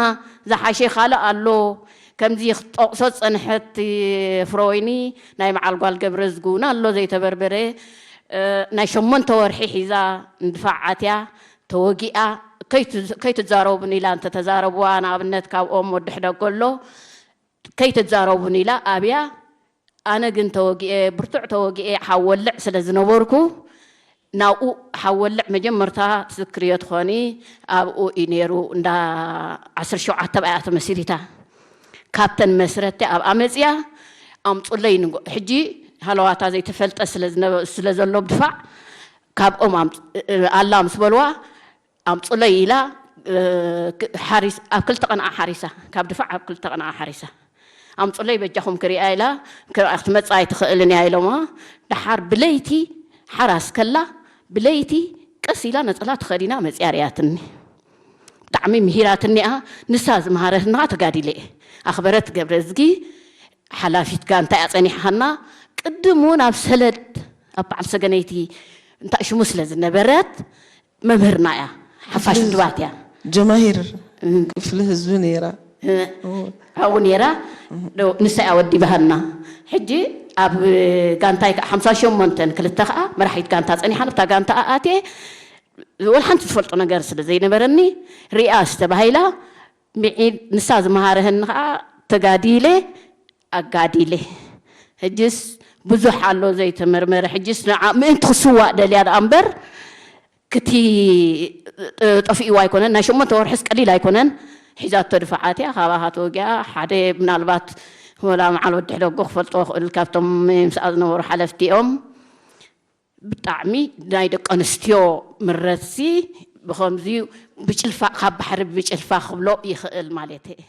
ዝሓሸ ካልእ ኣሎ። ከምዚ ክጠቕሶ ዝጸንሐት ፍረወይኒ ናይ በዓል ጓል ገብረ ዝግውን ኣሎ ዘይተበርበረ። እ፣ ናይ ሸሞንተ ወርሒ ሒዛ ንድፋዕ ኣትያ ተወጊኣ፣ ከይት-፣ ከይትዛረቡን ኢላ እንተተዛረብዋ፣ ንኣብነት ካብ ኦም ወዲ ሕደጎ ኣሎ፣ ከይትዛረቡን ኢላ ኣብያ። ኣነ ግን ተወጊኤ፣ ብርቱዕ ተወጊኤ፣ ሓወልዕ ስለ ዝነበርኩ፣ ናብኡ ሓወልዕ መጀመርታ ትዝክርዮ ትኾኒ፣ ኣብኡ እዩ ነይሩ፣ እንዳ ዓሰርተ ሸውዓተ ኣብኣ እያ ተመሲሪታ። ካብተን መስረቲ ኣብኣ መፅያ፣ ኣምፁለይ ንጎ-፣ ሕጂ ሃለዋታ ዘይተፈልጠ ስለ ዝነበ-፣ ስለ ዘሎ ብድፋዕ፣ ካብኦም ኣምፅ-፣ ኣላ ምስ በልዋ፣ ኣምፁለይ ኢላ፣ እ፣ ክ-፣ ሓሪስ-፣ ኣብ ክልተ ቀንኣ ሓሪሳ፣ ካብ ድፋዕ ኣብ ክልተ ቀንኣ ሓሪሳ። ኣምፁለይ በጃኹም ክሪኣ ኢላ፣ ክሪኣ ክትመፅእ ኣይትኽእልን እያ ኢሎማ። ደሓር ብለይቲ ሓራስ ከላ፣ ብለይቲ ቀስ ኢላ ነፀላ ተኸዲና መፅያ ርያትኒ። ብጣዕሚ ምሂራትኒ እያ። ንሳ ዝመሃረትና ተጋዲለ እየ። ኣኽበረት ገብረዝጊ ሓላፊት ጋንታ እያ ፀኒሓና። ቅድም እውን ኣብ ሰለድ፣ ኣብ በዓል ሰገነይቲ እንታይ ሽሙ ስለ ዝነበረት፣ መምህርና እያ። ሓፋሽ ውድባት እያ። ጀማሂር እ። ክፍሊ ህዝቢ ነይራ። እ። ኦ። ኣብኡ ነይራ። ዶ-፣ ንሳ እያ ወዲባሃልና። ሕጂ ኣብ ጋንታይ ከዓ ሓምሳ ሸሞንተን ክልተ ከዓ መራሒት ጋንታ ጸኒሓ፣ ኣብታ ጋንታ ኣትየ፣ ወላ ሓንቲ ዝፈልጦ ነገር ስለ ዘይነበረኒ፣ ሪኣ ዝተባሂላ፣ ምዒድ ንሳ ዝመሃረህኒ ከዓ ተጋዲለ፣ ኣጋዲለ። ሕጅስ ብዙሕ ኣሎ ዘይተመርመረ። ሕጅስ ንዓ ምእንቲ ክስዋእ ደልያ ደኣ እምበር፣ ክቲ ጠፊእዋ ኣይኮነን። ናይ ሸሞንተ ወርሕስ ቀሊል ኣይኮነን። ሒዛቶ ድፋዓት እያ። ካባኻ ተወጊኣ ሓደ ምናልባት ወላ መዓል ወዲ ሕደጎ ክፈልጦ ክእል ካብቶም ምስኣ ዝነበሩ ሓለፍቲ እዮም። ብጣዕሚ ናይ ደቂ ኣንስትዮ ምረትሲ ብኸምዚ ብጭልፋ ካብ ባሕሪ ብጭልፋ ክብሎ ይኽእል ማለት እዩ።